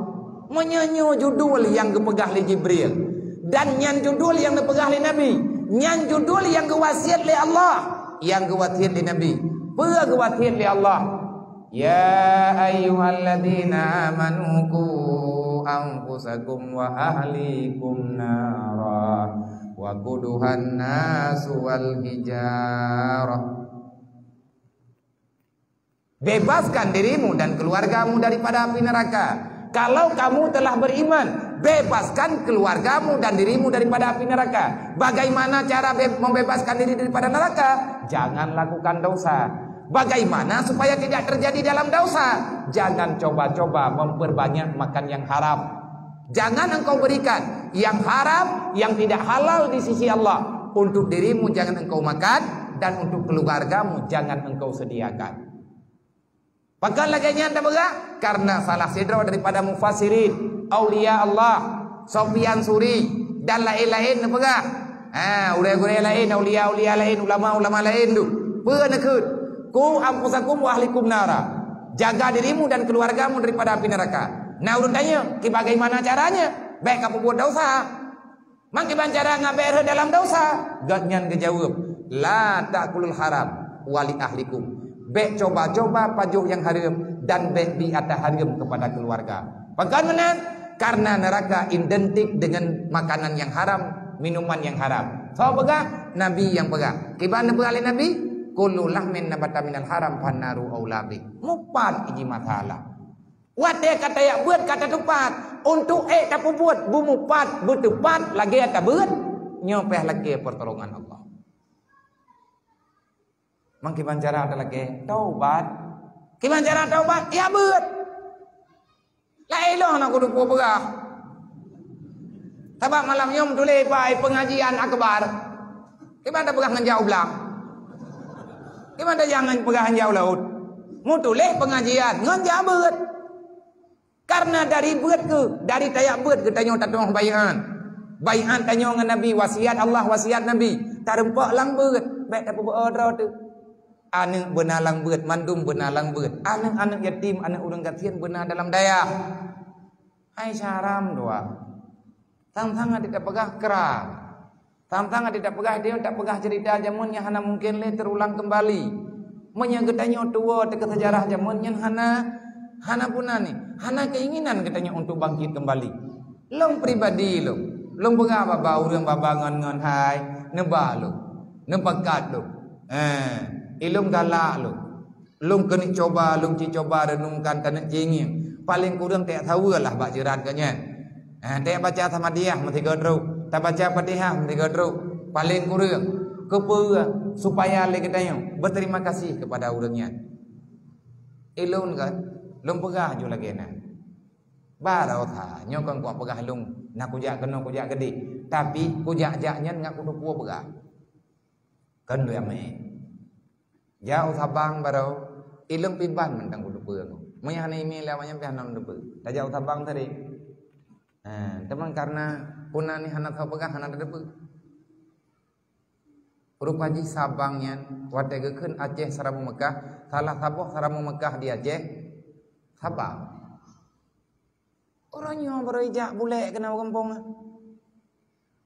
Meunyoe nyoe judul nyang geupeugah lé Jibril, dan nyan judul nyang geupeugah lé Nabi, nyan judul nyang geuwasiet lé Allah, nyang geuwasiet lé Nabi. Peue geuwasiet lé Allah? "Ya ayyuhalladzina amanu qu anfusakum wa ahlikum nara, waquduhan nasu wal hijarah." Bebaskan dirimu dan keluargamu daripada api neraka. Kalau kamu telah beriman, bebaskan keluargamu dan dirimu daripada api neraka. Bagaimana cara be-, membebaskan diri daripada neraka? Jangan lakukan dosa. Bagaimana supaya tidak terjadi dalam dosa? Jangan coba-coba memperbanyak makan yang haram. Jangan engkau berikan yang haram, yang tidak halal di sisi Allah. Untuk dirimu jangan engkau makan, dan untuk keluargamu jangan engkau sediakan. Pakon lagée nyan tapeugah? Karena salah sidroe daripada mufassirin, aulia Allah, Sufyan Suri, dan laén-laén neupeugah. Ha, gurée-gurée laén, aulia-aulia laén, ulama-ulama laén tu. Peue neukheun? "Qu anfusakum wa ahlikum nara." Jaga dirimu dan keluargamu daripada api neraka. Na ureuëng tanyong, "Kibagaimana caranya?" Bék kapeubuet dosa. Mangkiban cara ngabée rhot dalam dosa? Gobnyan geujaweueb, "La ta'kulul haram wa li ahlikum." Bék coba-coba pajoh nyang hareuem dan bék bi ata hareuem keupada keuluwarga. Pakon meunan? Karena neuraka identik deungon makanan nyang haram, minuman nyang haram. Soe peugah? Nabi nyang peugah. Kiban neupeugah lé Nabi, "Kullu lahmin nabata minal haram fannaru aula bih." Mupat iji masalah. Watée ka tajak beuet ka tatupat, untuk ék tapeubuet beumupat, beuteupat lagée ata beuet, nyoe pih lakée peurtolongan Allah. Mangkiban cara talakée? Taubat. Kiban cara taubat? Ya beuet. Laén lôn hana kuteupeu peugah. Sabab malam nyoe meutuléh pai pengajian akbar. Kiban tapeugah ngon jak u blang? Kiban tajak ngon peugah ngon jak u laôt? Meutuléh pengajian ngon jak beuet. Karena dari beuet keuh, dari tajak beuet geutanyoe tatu'oh baiát. Baiát tanyoe ngon Nabi, wasiat Allah, wasiat Nabi. Tareumpok lam beuet, bék tapeubeudroe teuh. Aneuëk beuna lam beuet, mandum beuna lam beuet. Aneuëk-aneuëk yatim, aneuëk ureuëng gasien beuna dalam dayah. Hai syaram dua. Sang-sang até tapeugah kra. Sang-sang até tapeugah dia, tapeugah cerita jameun nyang hana mungkin lé teurulang keumbali. Meunyoe geutanyoe tuwoe teuka seujarah jameun nyan hana, hana puna ni, hana keinginan geutanyoe untuk bangkit keumbali. Lôn pribadi lôn, lôn peugah bak-bak ureuëng bak-bak ngon-ngon hai, neuba lôn, neupakat lôn. Eh, ilôn galak lôn. Lôn keuneuk coba, lôn ci coba renungkan keuneuk ci ngieng. Paleng kureueng teuka saweue lah bak jeurat geuh nyan. Ha, teuka baca Samadiyah meusigoe trok, tabaca Fatihah meusigoe trok. Paleng kureueng. Keupeue? Supaya lé geutanyoe beuterima kasih keupada ureuëng nyan. Ilôn kan, lôn peugah ju lagée na. Baroe sa, nyoe kon kupeugah lôn na kujak keunoe kujak keudeh, tapi kujak-jak nyan ngat kuteupeue peugah. Kon lôn amé. Jak u Sabang baroe, ilôn piban mantong kuteupeue. Meunyoe hana imé lé awaknyan pih hana lôn teupeue. Tajak u Sabang tadi. Ha, teuma karena peue na ni hana teupeugah, hana teupeue. Rupa jih Sabang nyan, watée geukheun Aceh Seuramoe Meukah, salah saboh Seuramoe Meukah di Aceh, Sabang. Uroe nyoe baroe ijak bulek keunan u gampông.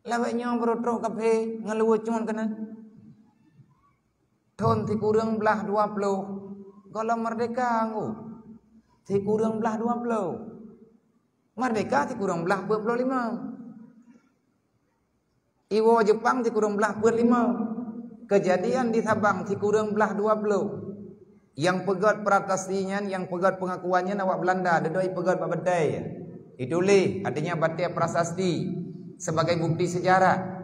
Lawét nyoe baroe trok kaphé ngon luweue cun keunan. Thon sikureueng blaih dua ploh, gohlom merdeka ngku. Sikureueng blaih dua ploh. Merdeka sikureueng blaih peuet ploh lima. Iwoe Jepang sikureueng blaih peuet lima. Keujadian di Sabang sikureueng blaih dua ploh. Nyang peugét prasasti nyan, nyang peugét peungakuan nyan awak Beulanda, dudoe ipeugét bak batée. Ituléh, artinya batée prasasti sebagai bukti sejarah.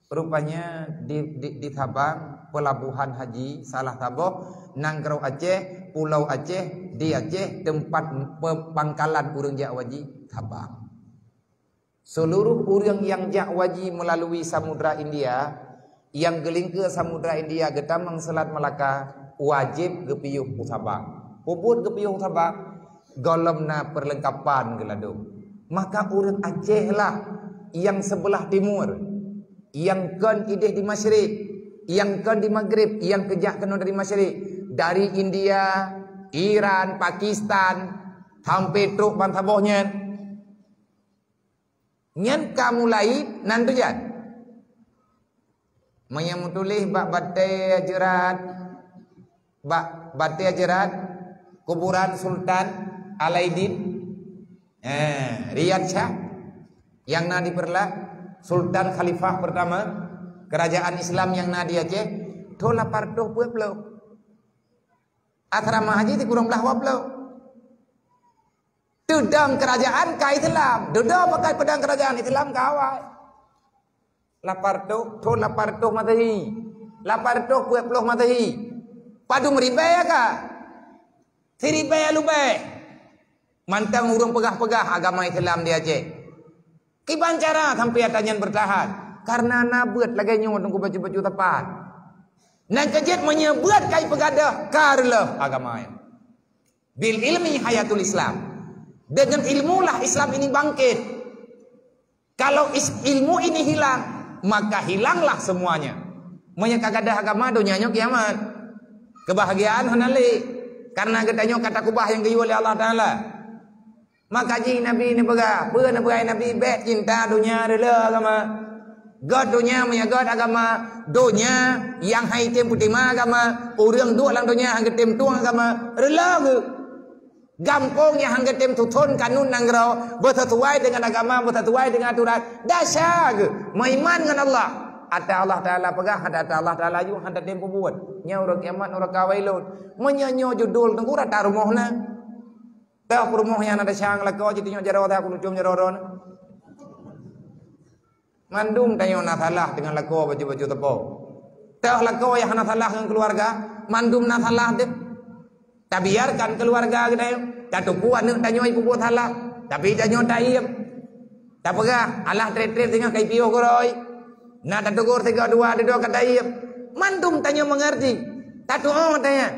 Rupanya di, di, di Sabang, pelabuhan haji salah saboh, nanggroe Aceh, pulau Aceh, di Aceh, tempat pe-, pangkalan ureuëng jak haji, Sabang. Seluruh ureuëng nyang jak haji meulalu Samudra India, nyang geulingkeue Samudra India geutamong Seulat Melaka, wajéb geupiôh u Sabang. Peue buet geupiôh u Sabang? Gohlom na peurleungkapan geuladôm. Maka ureuëng Aceh lah nyang seubeulah timur, nyang kon ideh di masyrik, nyang kon di Maghrib, nyang keujak keunoe dari masyrik, dari India, Iran, Pakistan, sampai trok bansaboh nyan. Nyan ka mulai nan tujan. Meunyoe meutuléh bak batée jeurat, bak batée jeurat kuburan Sultan Alaidin, eh, Riyad Shah, nyang na di Peureulak, Sultan Khalifah pertama kerajaan Islam nyang na di Aceh, thon lapan reutôh peuet ploh. Asrama haji sikureueng blaih dua ploh. Teudong kerajaan ka Islam. Dudoe pakai peudong kerajaan Islam ka awai. Lapan reutôh, thon lapan reutôh Masehi. Lapan reutôh peuet ploh Masehi. Padum ribée ka? Siribée leubeh. Mantong ureuëng peugah-peugah agama Islam di Aceh. Kiban cara sampai ata nyan bertahan? Karena na beuet lagée nyoe teungku bacut-bacut sapat. Nan keujeuet meunyoe beuet kai peugadôh ka reuloh agama nyan. Bil ilmi hayatul Islam. Dengan ilmulah Islam ini bangkit. Kalau is-, ilmu ini hilang, maka hilanglah semuanya. Meunyoe ka gadôh agama, donya nyoe kiamat. Keubahgiaan hana lé. Karena geutanyoe ka takubah nyang geuyue lé Allah Taala. Maka jih Nabi neupeugah, peue neupeugah Nabi, bék cinta donya reuloh agama. Gét donya meunyoe gét agama, donya nyang hai tem peutima agama, ureuëng duek lam donya han geutem tueng agama, reuloh geuh. Gampông nyang han geutem tuthon kanun nanggroe, beuseusuai deungon agama, beuseusuai deungon aturan, desya geuh. Meuiman ngon Allah. Ata Allah Taala peugah, ata Allah Taala yue han tatem peubuet. Nyoe uroe kiamat, uroe ka wailon. Meunyoe nyoe judul teungku rata rumoh na. Teuh peurumoh nyang na desya ngon lakoe jitunyok jaroe teuh kulucom jaroe droe. Mandum tanyoe na salah deungon lakoe bacut-bacut sapo. Teuh lakoe nyang hana salah ngon keuluwarga, mandum na salah teuh. Tabiarkan keuluwarga geutanyoe, tateupeue aneuëk tanyoe jipeubuet salah, tapi tanyoe taiem. Tapeugah, alah treb-treb singoh ka jipiôh keudroe. Na tateugur sigoe dua dudoe ka taiem. Mandum tanyoe meungeurti. Tatuoh tanyoe.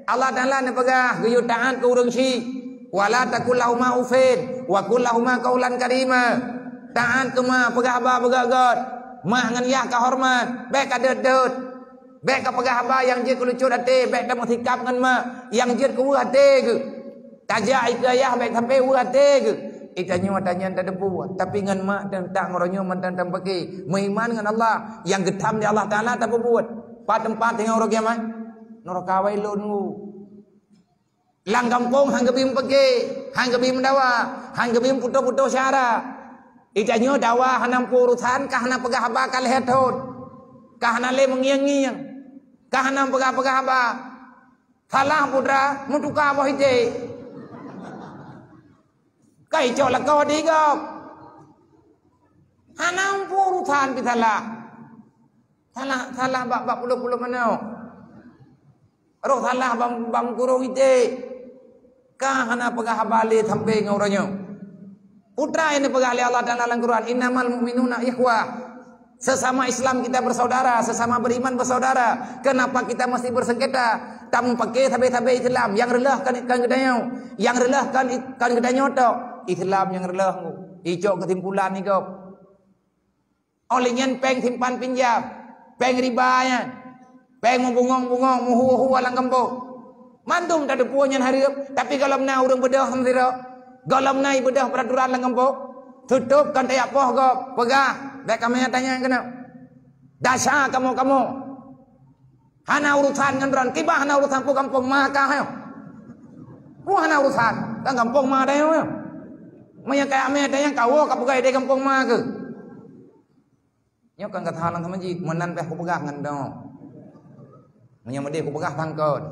Allah Taala neupeugah geuyue taát keu ureuëng syiek. "Wa la taqul lahuma uffin, wa qul lahuma qaulan karima." Taát keu ma, peugah haba beugét-gét. Ma ngon yah ka horeumat, bék ka deuet-deuet. Bék ka peugah haba nyang jeuet keu lucut até, bék tameusikab ngon ma nyang jeuet keu weueh até geuh. Tajak ikeu ayah bék sampai weueh até geuh. Itanyoe ata nyan tateupeue, tapi ngon ma teuntang uroe nyoe mantong tapaké. Meuiman ngon Allah nyang geutham lé Allah Taala tapeubuet. Pat teumpat singoh uroe kiamat? Nuraka wailon geuh. Lam gampông han geubi meupaké, han geubi meudawa, han geubi meuputôh-putôh syara. Itanyoe dawa hana meupeue urosan, ka hana peugah haba ka lhée thon, ka hana lé meungieng-ngieng, ka hana peugah-peugah haba. Salah putra meutuka boh ité. Ka icok lakoe di gob. Hana muphom urusan pih salah. Salah, salah bak, bak pulom-pulom manok. Roh salah bak, bak meukurong iték. Ka hana peugah haba lé sampoe ngon uroe nyoe. Peue treuk nyang neupeugah lé Allah Taala lam Quran, "Innamal mu'minuna ikhwah." Sesama Islam kita bersaudara, sesama beriman bersaudara. Kenapa kita mesti bersengketa? Tameupaké sabe-sabe Islam. Nyang reuloh kon, kon geutanyoe. Nyang reuloh kon, kon geutanyoe tok. Islam nyang reuloh. Icok keusimpulan nyoe gob. Óh lheueh nyan péng simpan pinjam, péng riba nyan, péng meubungong-bungong, meuhue-hue lam gampông. Mandum tateupeue nyan hareuem, tapi gohlom na ureueng beudôh sidroe, gohlom na ibeudôh peuraturan lam gampông, tutup kon tajak poh gob, peugah, bék kamoe tanyong keunoe. Dasar kamoe-kamoe. Hana urusan ngon droen, kiban hana urusan, peue gampông ma kah nyoe. Peue hana urusan, kan gampông ma tanyoe nyoe. Meunyoe kaya mé tanyong kawoe ka peugah idéh gampông ma keuh. Nyoe kan gata lam masjid, meunan pih kupeugah ngon droe. Meunyoe meudéh kupeugah sangkot.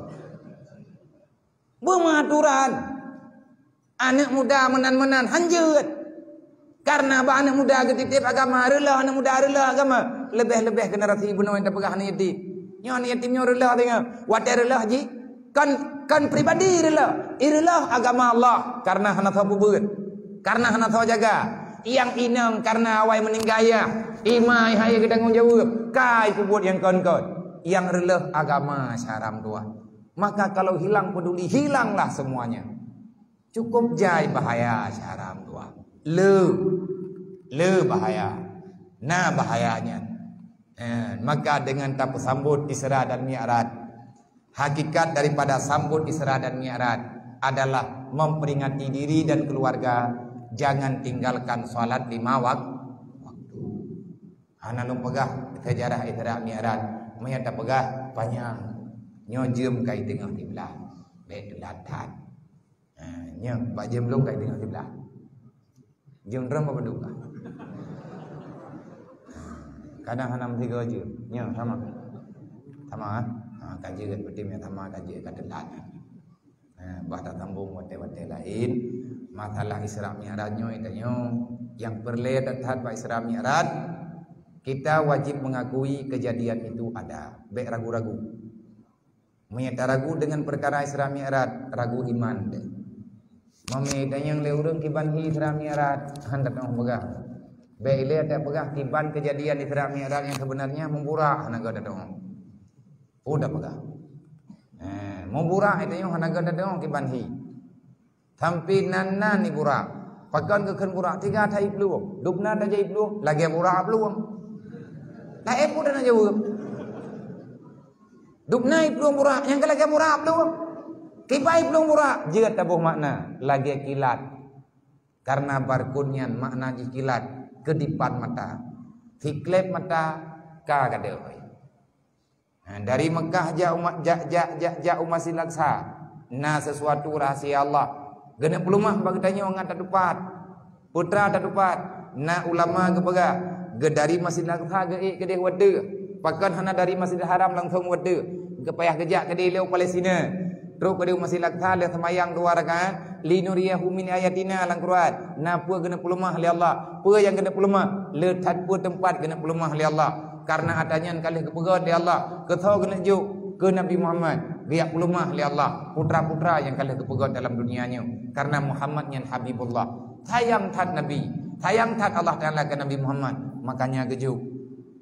Beumeuaturan. Aneuk muda meunan-meunan hanjeuet. Karena bak aneuk muda geutitép agama, reuloh aneuk muda, reuloh agama. Leubeh-leubeh generasi bunoe nyang tapeugah aneuk yatim. Nyoe aneuk yatim nyoe reuloh deungoe. Watée reuloh jih, kon, kon pribadi reuloh. Ireuloh agama Allah karena hana soe peubuet. Karena hana soe jaga. Nyang inong karena awai meuninggai ayah. Ima hai geutanggung jaweueb. Ka ipeubuet nyang kon-kon. Nyang reuloh agama syedara meutuwah. Maka kalau hilang peduli, hilanglah semuanya. Cukup jai bahaya syedara meutuwah. Le, le bahaya. Na bahaya nyan. Eh, maka dengan tapeusambot Isra dan Mi'raj, hakikat daripada sambot Isra dan Mi'raj adalah memperingati diri dan keluarga jangan tinggalkan salat lima wak-, waktu. Hana lôn peugah sejarah Isra Mi'raj, meunyoe tapeugah panyang. Nyoe jeuem ka i teungoh siblah, bék teulat that. Ha, nyoe bak jeuem lôn ka i teungoh siblah. Jeuem droe bak padum ka. Kadang hana meusigoe jeuem. Nyoe sama. Sama, ha? Ha, ka jeuet, berarti meunyoe sama ka jeuet, ka teulat. Ha, bah tasambong watée-watée laén. Masalah Isra Mi'raj nyoe, tanyoe, nyang peureulée that-that bak Isra Mi'raj, kita wajib mengakui kejadian itu ada. Bék ragu-ragu. Meunyoe taragu deungon peukara Isra Mi'raj, ragu iman teuh. Meunyoe tanyong lé ureueng kiban hi Isra Mi'raj, han tateupeugah. Bék ilée tapeugah kiban keujadian Isra Mi'raj nyang sebenarnya meuburak hana geuh tateupeugah. Peue tapeugah? Eh, meuburak tanyoe hana geuh tateupeugah kiban hi. Sampoe nan-nan i burak. Pakon geukheun burak? Tiga that i plueng. Dubna tajak i plueng, lagée burak i plueng. Laén peue na jaweueb. Dubna i plueng burak, nyang ka lagée burak i plueng. Kiban i plueng burak, jeuet taboh makna, lagée kilat. Karena barkun nyan makna jih kilat, keudipan mata. Sikleb mata, ka gadôh. Ha, dari Mekah jak umat, jak, jak, jak, jak u Masjidil Aqsa, na sesuatu rahasia Allah. Geuneuk peuleumah bak geutanyoe ngat tatupat. Peue treuk tatupat, na ulama geupeugah, geu dari Masjidil Aqsa geuék keudeh u ateueh. Pakon hana dari Masjidil Haram langsong u ateueh? Geupayah geujak keudeh lé u Palestina. Trok keudeh u Masjidil Aqsa lheueh seumayang dua rakaat, "Linuriyahu min ayatina" lam Quran. Na peue geuneuk peuleumah lé Allah? Peue nyang geuneuk peuleumah? Le that peue teumpat geuneuk peuleumah lé Allah. Karena atra nyan ka lheueh geupeugét lé Allah. Keu soe geuneuk jok? Keu Nabi Muhammad. Geujak peuleumah lé Allah putra-putra nyang ka lheueh geupeugét dalam dunia nyoe. Karena Muhammad nyan Habibullah. Sayang that Nabi. Sayang that Allah Taala keu Nabi Muhammad. Makanya geujok.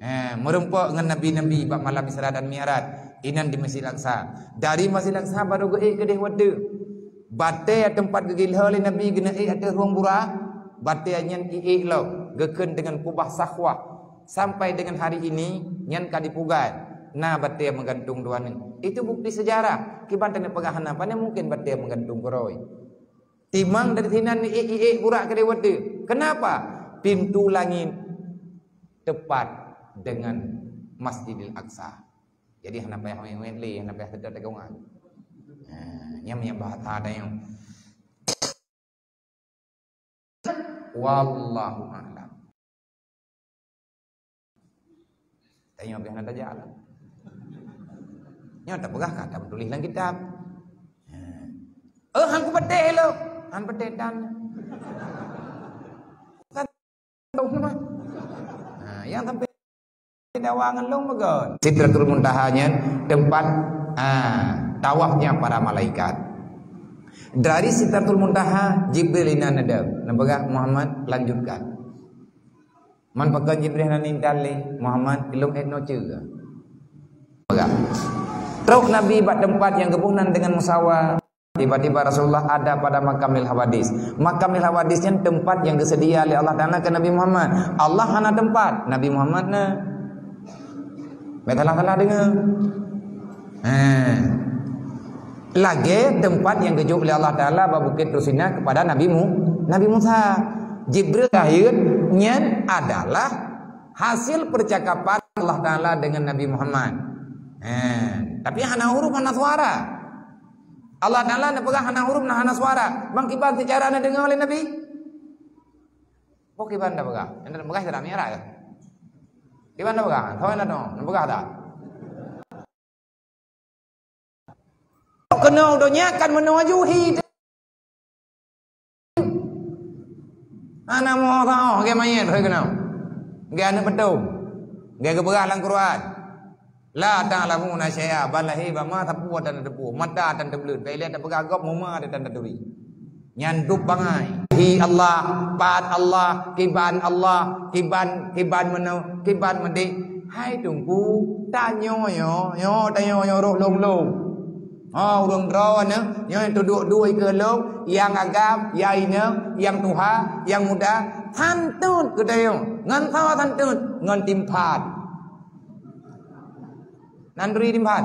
Eh, meurumpok ngon nabi-nabi bak malam Isra dan Mi'raj. Inan di Masjidil Aqsa. Dari Masjidil Aqsa baru geuék keudeh u ateueh. Batée teumpat geugilhô lé Nabi geuneuk ék ateueh rueng burak. Batée nyan iék lom, geukheun deungon kubah sakhwah. Sampai dengan hari ini, nyan ka dipugai. Na batée meugantung dua nyoe. Itu bukti sejarah. Kiban taneuk peugah hana, pane mungkin batée meugantung keurôi. Timang dari sinan iék-iék burak keudeh u ateueh. Kenapa? Pintu langit tepat dengan Masjidil Aqsa. Jadi hana payah wet-wet lé, hana payah seudot dagangan. Ha, nyan meunyo bahasa tanyoe. Wallahu a'lam. Tanyoe pih hana tajak lah. Nyoe tapeugah ka tatuléh lam kitab. Ha. Eh, han kupatéh lom. Han patéh tan. Ha, nyang sampai dawa ngon lôn meugon. Sidratul Muntaha nyan teumpat, ha, tawafnya para malaikat. Dari Sidratul Muntaha, Jibril inan neudeuh. Neupeugah, "Muhammad, lanjutkan." Man pakon Jibril hana intat lé, "Muhammad, ilôn ék noe ceue." Peugah. Trok Nabi bak teumpat nyang geuboh nan deungon musawa. Tiba-tiba Rasulullah ada pada Makamil Hawadis. Makamil Hawadis nyan teumpat nyang geuseudia lé Allah Taala keu Nabi Muhammad. Allah hana teumpat, Nabi Muhammad na. Bèk salah-salah deungoe. Ha. Lagèe teumpat nyang geujok lé Allah Taala bak Bukét Tursina kepada Nabi Mu-, Nabi Musa. Jibril lahé nyan adalah hasil percakapan Allah Taala dengan Nabi Muhammad. Ha. Tapi hana huruf, hana suara. Allah Taala neupeugah hana huruf, na hana suara. Bang kiban seucara neudeungoe lé Nabi? Boh kiban neupeugah. Neupeugah Isra Mi'raj. Kiban neupeugah. Soe na dong? Neupeugah tak? Keunoe donya kan meunoe ju hi. Hana moe saoh geu manyét hôi keunoe. Geu aneuk peutông. Geu geupeugah lam Quran. La ta'lamuna syai'a, ban lahé bak ma sapeue tan tateupeue, mata tan tableuet, bèk ilèe tapeugah gob, meuma tan taturi. Nyan dub bangai. Hi Allah, pat Allah, kiban Allah, kiban, kiban meunoe, kiban meudéh. Hai Teungku, tanyoe nyoe, nyoe tanyoe nyoe roh lôn-lôn. Ha, ureueng droeneuh, nyoe tudok dua ikeue lôn, nyang agam, nyang inong, nyang tuha, nyang muda, santôt geutanyoe. Ngon soe santôt? Ngon timphan. Nan turi timphan.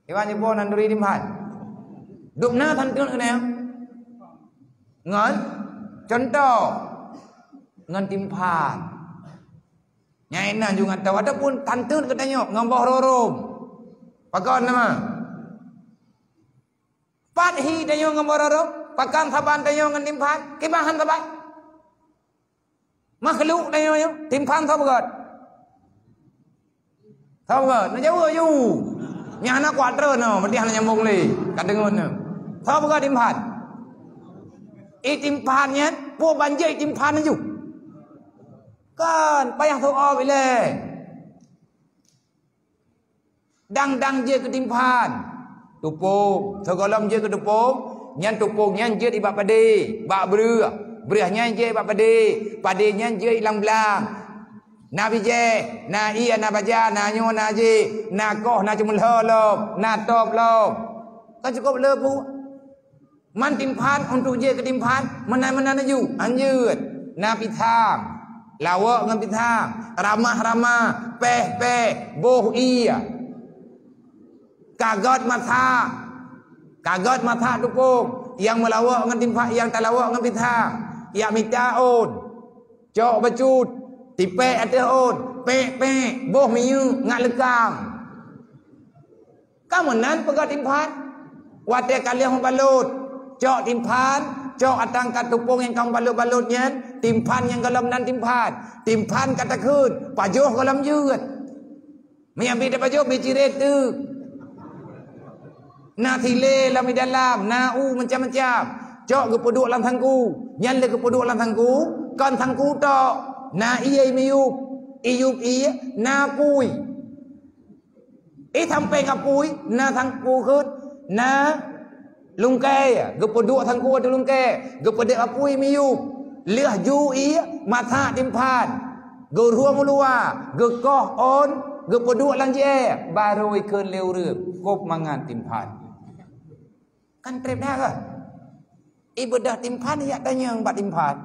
Iwan ipo nan turi timphan. Dubna santôt keuneuk. Ngon contoh. Ngon timphan. Nyang inan ju ngon tau ataupun santôt geutanyoe ngon boh rorôm. Pakon nama? Pat hi tanyoe ngon boh rorôm, pakon saban tanyoe ngon timphan, kiban han saban. Makhluk tanyoe nyoe, timphan soe beugöt? Soe beugöt? Neujaweueb ju. Nyang hana kuat treun nyoe, meudeh hana nyambông lé. Ka deungon nyoe. Soe beugöt timphan? I timphan nyan, peue ban jeuet i timphan nyan ju? Kan, payah soe ilèe. Dang-dang jeuet keu timphan. Tupông. Sigohlom jeuet keu tupông, nyan tupông nyan jeuet i bak padé, bak breueh. Breueh nyan jeuet i bak padé. Padé nyan jeuet i lam blang. Na bijèh, na ié, na baja, na nyoe, na jih, na koh, na ceumeulhô lom, na tôb lom. Kan cukôp le peue. Man timphan, untuk jeuet keu timphan, meunan-meunan laju. Hanjeuet. Na pisang. Lawok ngon pisang. Ramah-ramah. Péh-péh. Boh ié. Kagöt masak. Kagöt masak tupông. Nyang meulawok ngon timphan, nyang talawok ngon pisang. Nyang mita ôn. Cok bacut. Tipék ateueh ôn. Pék-pék. Boh minyeuk. Ngat leukang. Ka meunan peugöt timphan. Watèe ka lheueh meubalot, cok timphan, cok atang kat tupông nyang ka meubalot-balot nyan, timphan nyang gohlom nan timphan. Timphan ka takheun, pajoh gohlom jeuet. Meunyo bit pajoh, bit cirét teuk. Na silée lam i dalam, na u macam-macam. Cok geupeuduek lam sangku. Nyan lé geupeuduek lam sangku, kon sangku tok. Na ié miyueb, iyueb ié, na apui. Eh, sampéng apui, na sangku kheueh, na lungkée, geupeuduek sangku ateueh lungkée, geupeudeuek apui miyueb, lheueh ju ié masak timphan, geurhueng u luwa, geukoh ôn, geupeuduek lam jiée, barô ikheun lé ureueng, kôb mangat timphan. Kan trép that kan? Ibeudôh timphan, ijak tanyong bak timphan.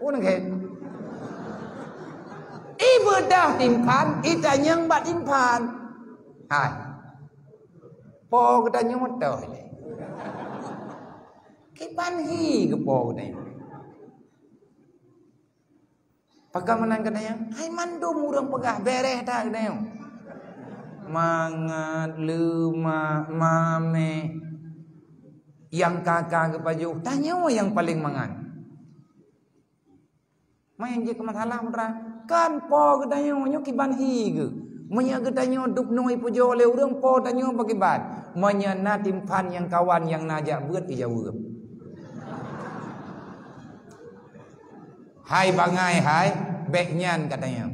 Peue kheun? Ibeudôh timphan, itanyong bak timphan. Hai. Po geutanyoe meutoh ilée. Kiban hi geupo geutanyoe. Pakon meunan geutanyoe? Hai mandum ureueng peugah bèrèh that geutanyoe. Mangat, leumak, mamèh, nyang ka-ka geupajoh, tanyoe nyang paleng mangat. Ma nyang jeuet keu masalah putra, kan po geutanyoe nyoe kiban hi geuh. Meunyoe geutanyoe dub nui pujoe lé ureuëng, po tanyoe pakriban? Meunyoe na timphan nyang kawan nyang na jak beuet, ijaweueb. Hai bangai hai, bék nyan katanya.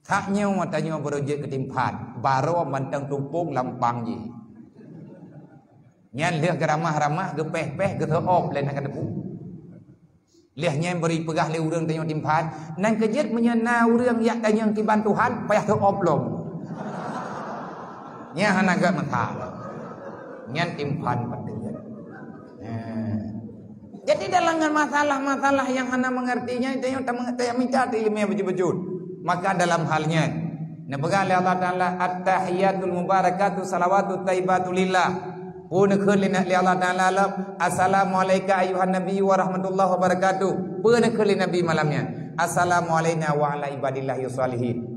Thak nyoe tanyoe baroe jeuet keu timphan, baroe mantong tumpông lam pang jih. Nyan lheueh geuramah-ramah, geupéh-péh, geuseuôb lé na kateupeue. Lheueh nyan bari peugah lé ureuëng tanyoe timphan, nan keujeuet meunyoe na ureuëng jak tanyong kiban Tuhan, payah teuôb lom. Nyan hana gét meuta. Nyan timphan beutôi. Nah. Jadi dalam masalah-masalah yang hana mengerti nyan, tanyoe tamita ileumèe beujeuet-beujeuet. Maka dalam hal nyan, neupeugah lé Allah Taala, "At-tahiyatul mubarakatu salawatut thayyibatu lillah." Peue neukheun lé, lé Allah Taala lom, "Assalamu alaika ayyuhan nabiyyu wa rahmatullahi wa barakatuh." Peue neukheun lé Nabi malam nyan, "Assalamu alaina wa ala ibadillahi shalihin."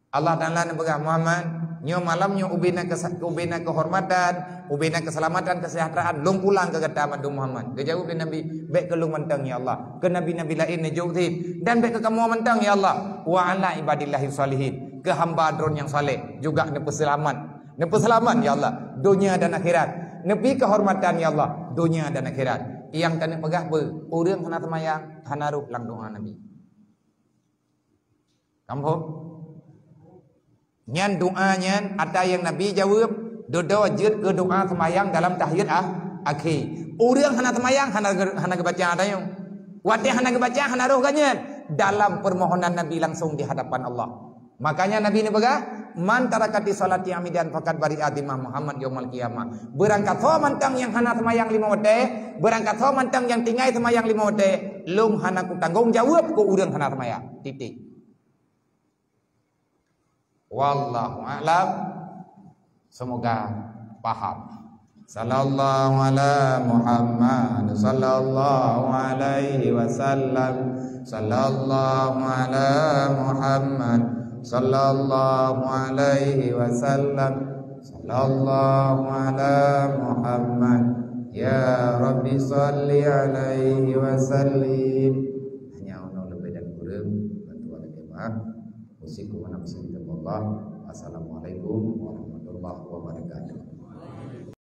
Allah Taala neupeugah, "Muhammad, nyoe malam nyoe ubena kesa-, ubena keuhormatan, ubena keuseulamatan, keuseujahteuraan, lôn pulang keu gata mandum Muhammad." Geujaweueb lé Nabi, "Bék keu lôn mantong, ya Allah. Keu nabi-nabi laén neujok cit. Dan bék keu kamoe mantong, ya Allah. Wa ala ibadillahi shalihin. Keu hamba Droen nyang saleh juga neupeuseulamat. Neupeuseulamat, ya Allah. Donya dan akhirat. Neubi keuhormatan, ya Allah. Donya dan akhirat." Nyang taneuk peugah peue? Ureuëng hana seumayang, hana rhoh lam doa Nabi. Kamoe phom? Nyan doa nyan, ata nyang Nabi jaweueb, dudoe jeuet keu doa seumayang dalam tahiyat ah, akhé. Ureuëng hana seumayang, hana geu-, hana geubaca ata nyoe. Watée hana geubaca, hana rhoh geuh nyan. Dalam permohonan Nabi langsung di hadapan Allah. Makanya Nabi neupeugah, "Man tarakati sholati amidan faqad bari'a dzimma Muhammad yaumal qiyamah." Beurangkasoe mantong nyang hana seumayang limong watée, beurangkasoe mantong nyang tinggai seumayang limong watée, lôn hana kutanggong jaweueb keu ureuëng hana seumayang. Titik. Wallahu a'lam. Semoga paham. Sallallahu ala Muhammad, sallallahu alaihi wasallam. Sallallahu ala Muhammad, sallallahu alaihi wasallam. Sallallahu ala Muhammad. Ya Rabbi, salli alaihi wasallim. Hanya ono leubeh dan kureueng, bantuan lagi maaf. Usikum wa nafsi bitaqwallah. Assalamualaikum warahmatullahi wabarakatuh.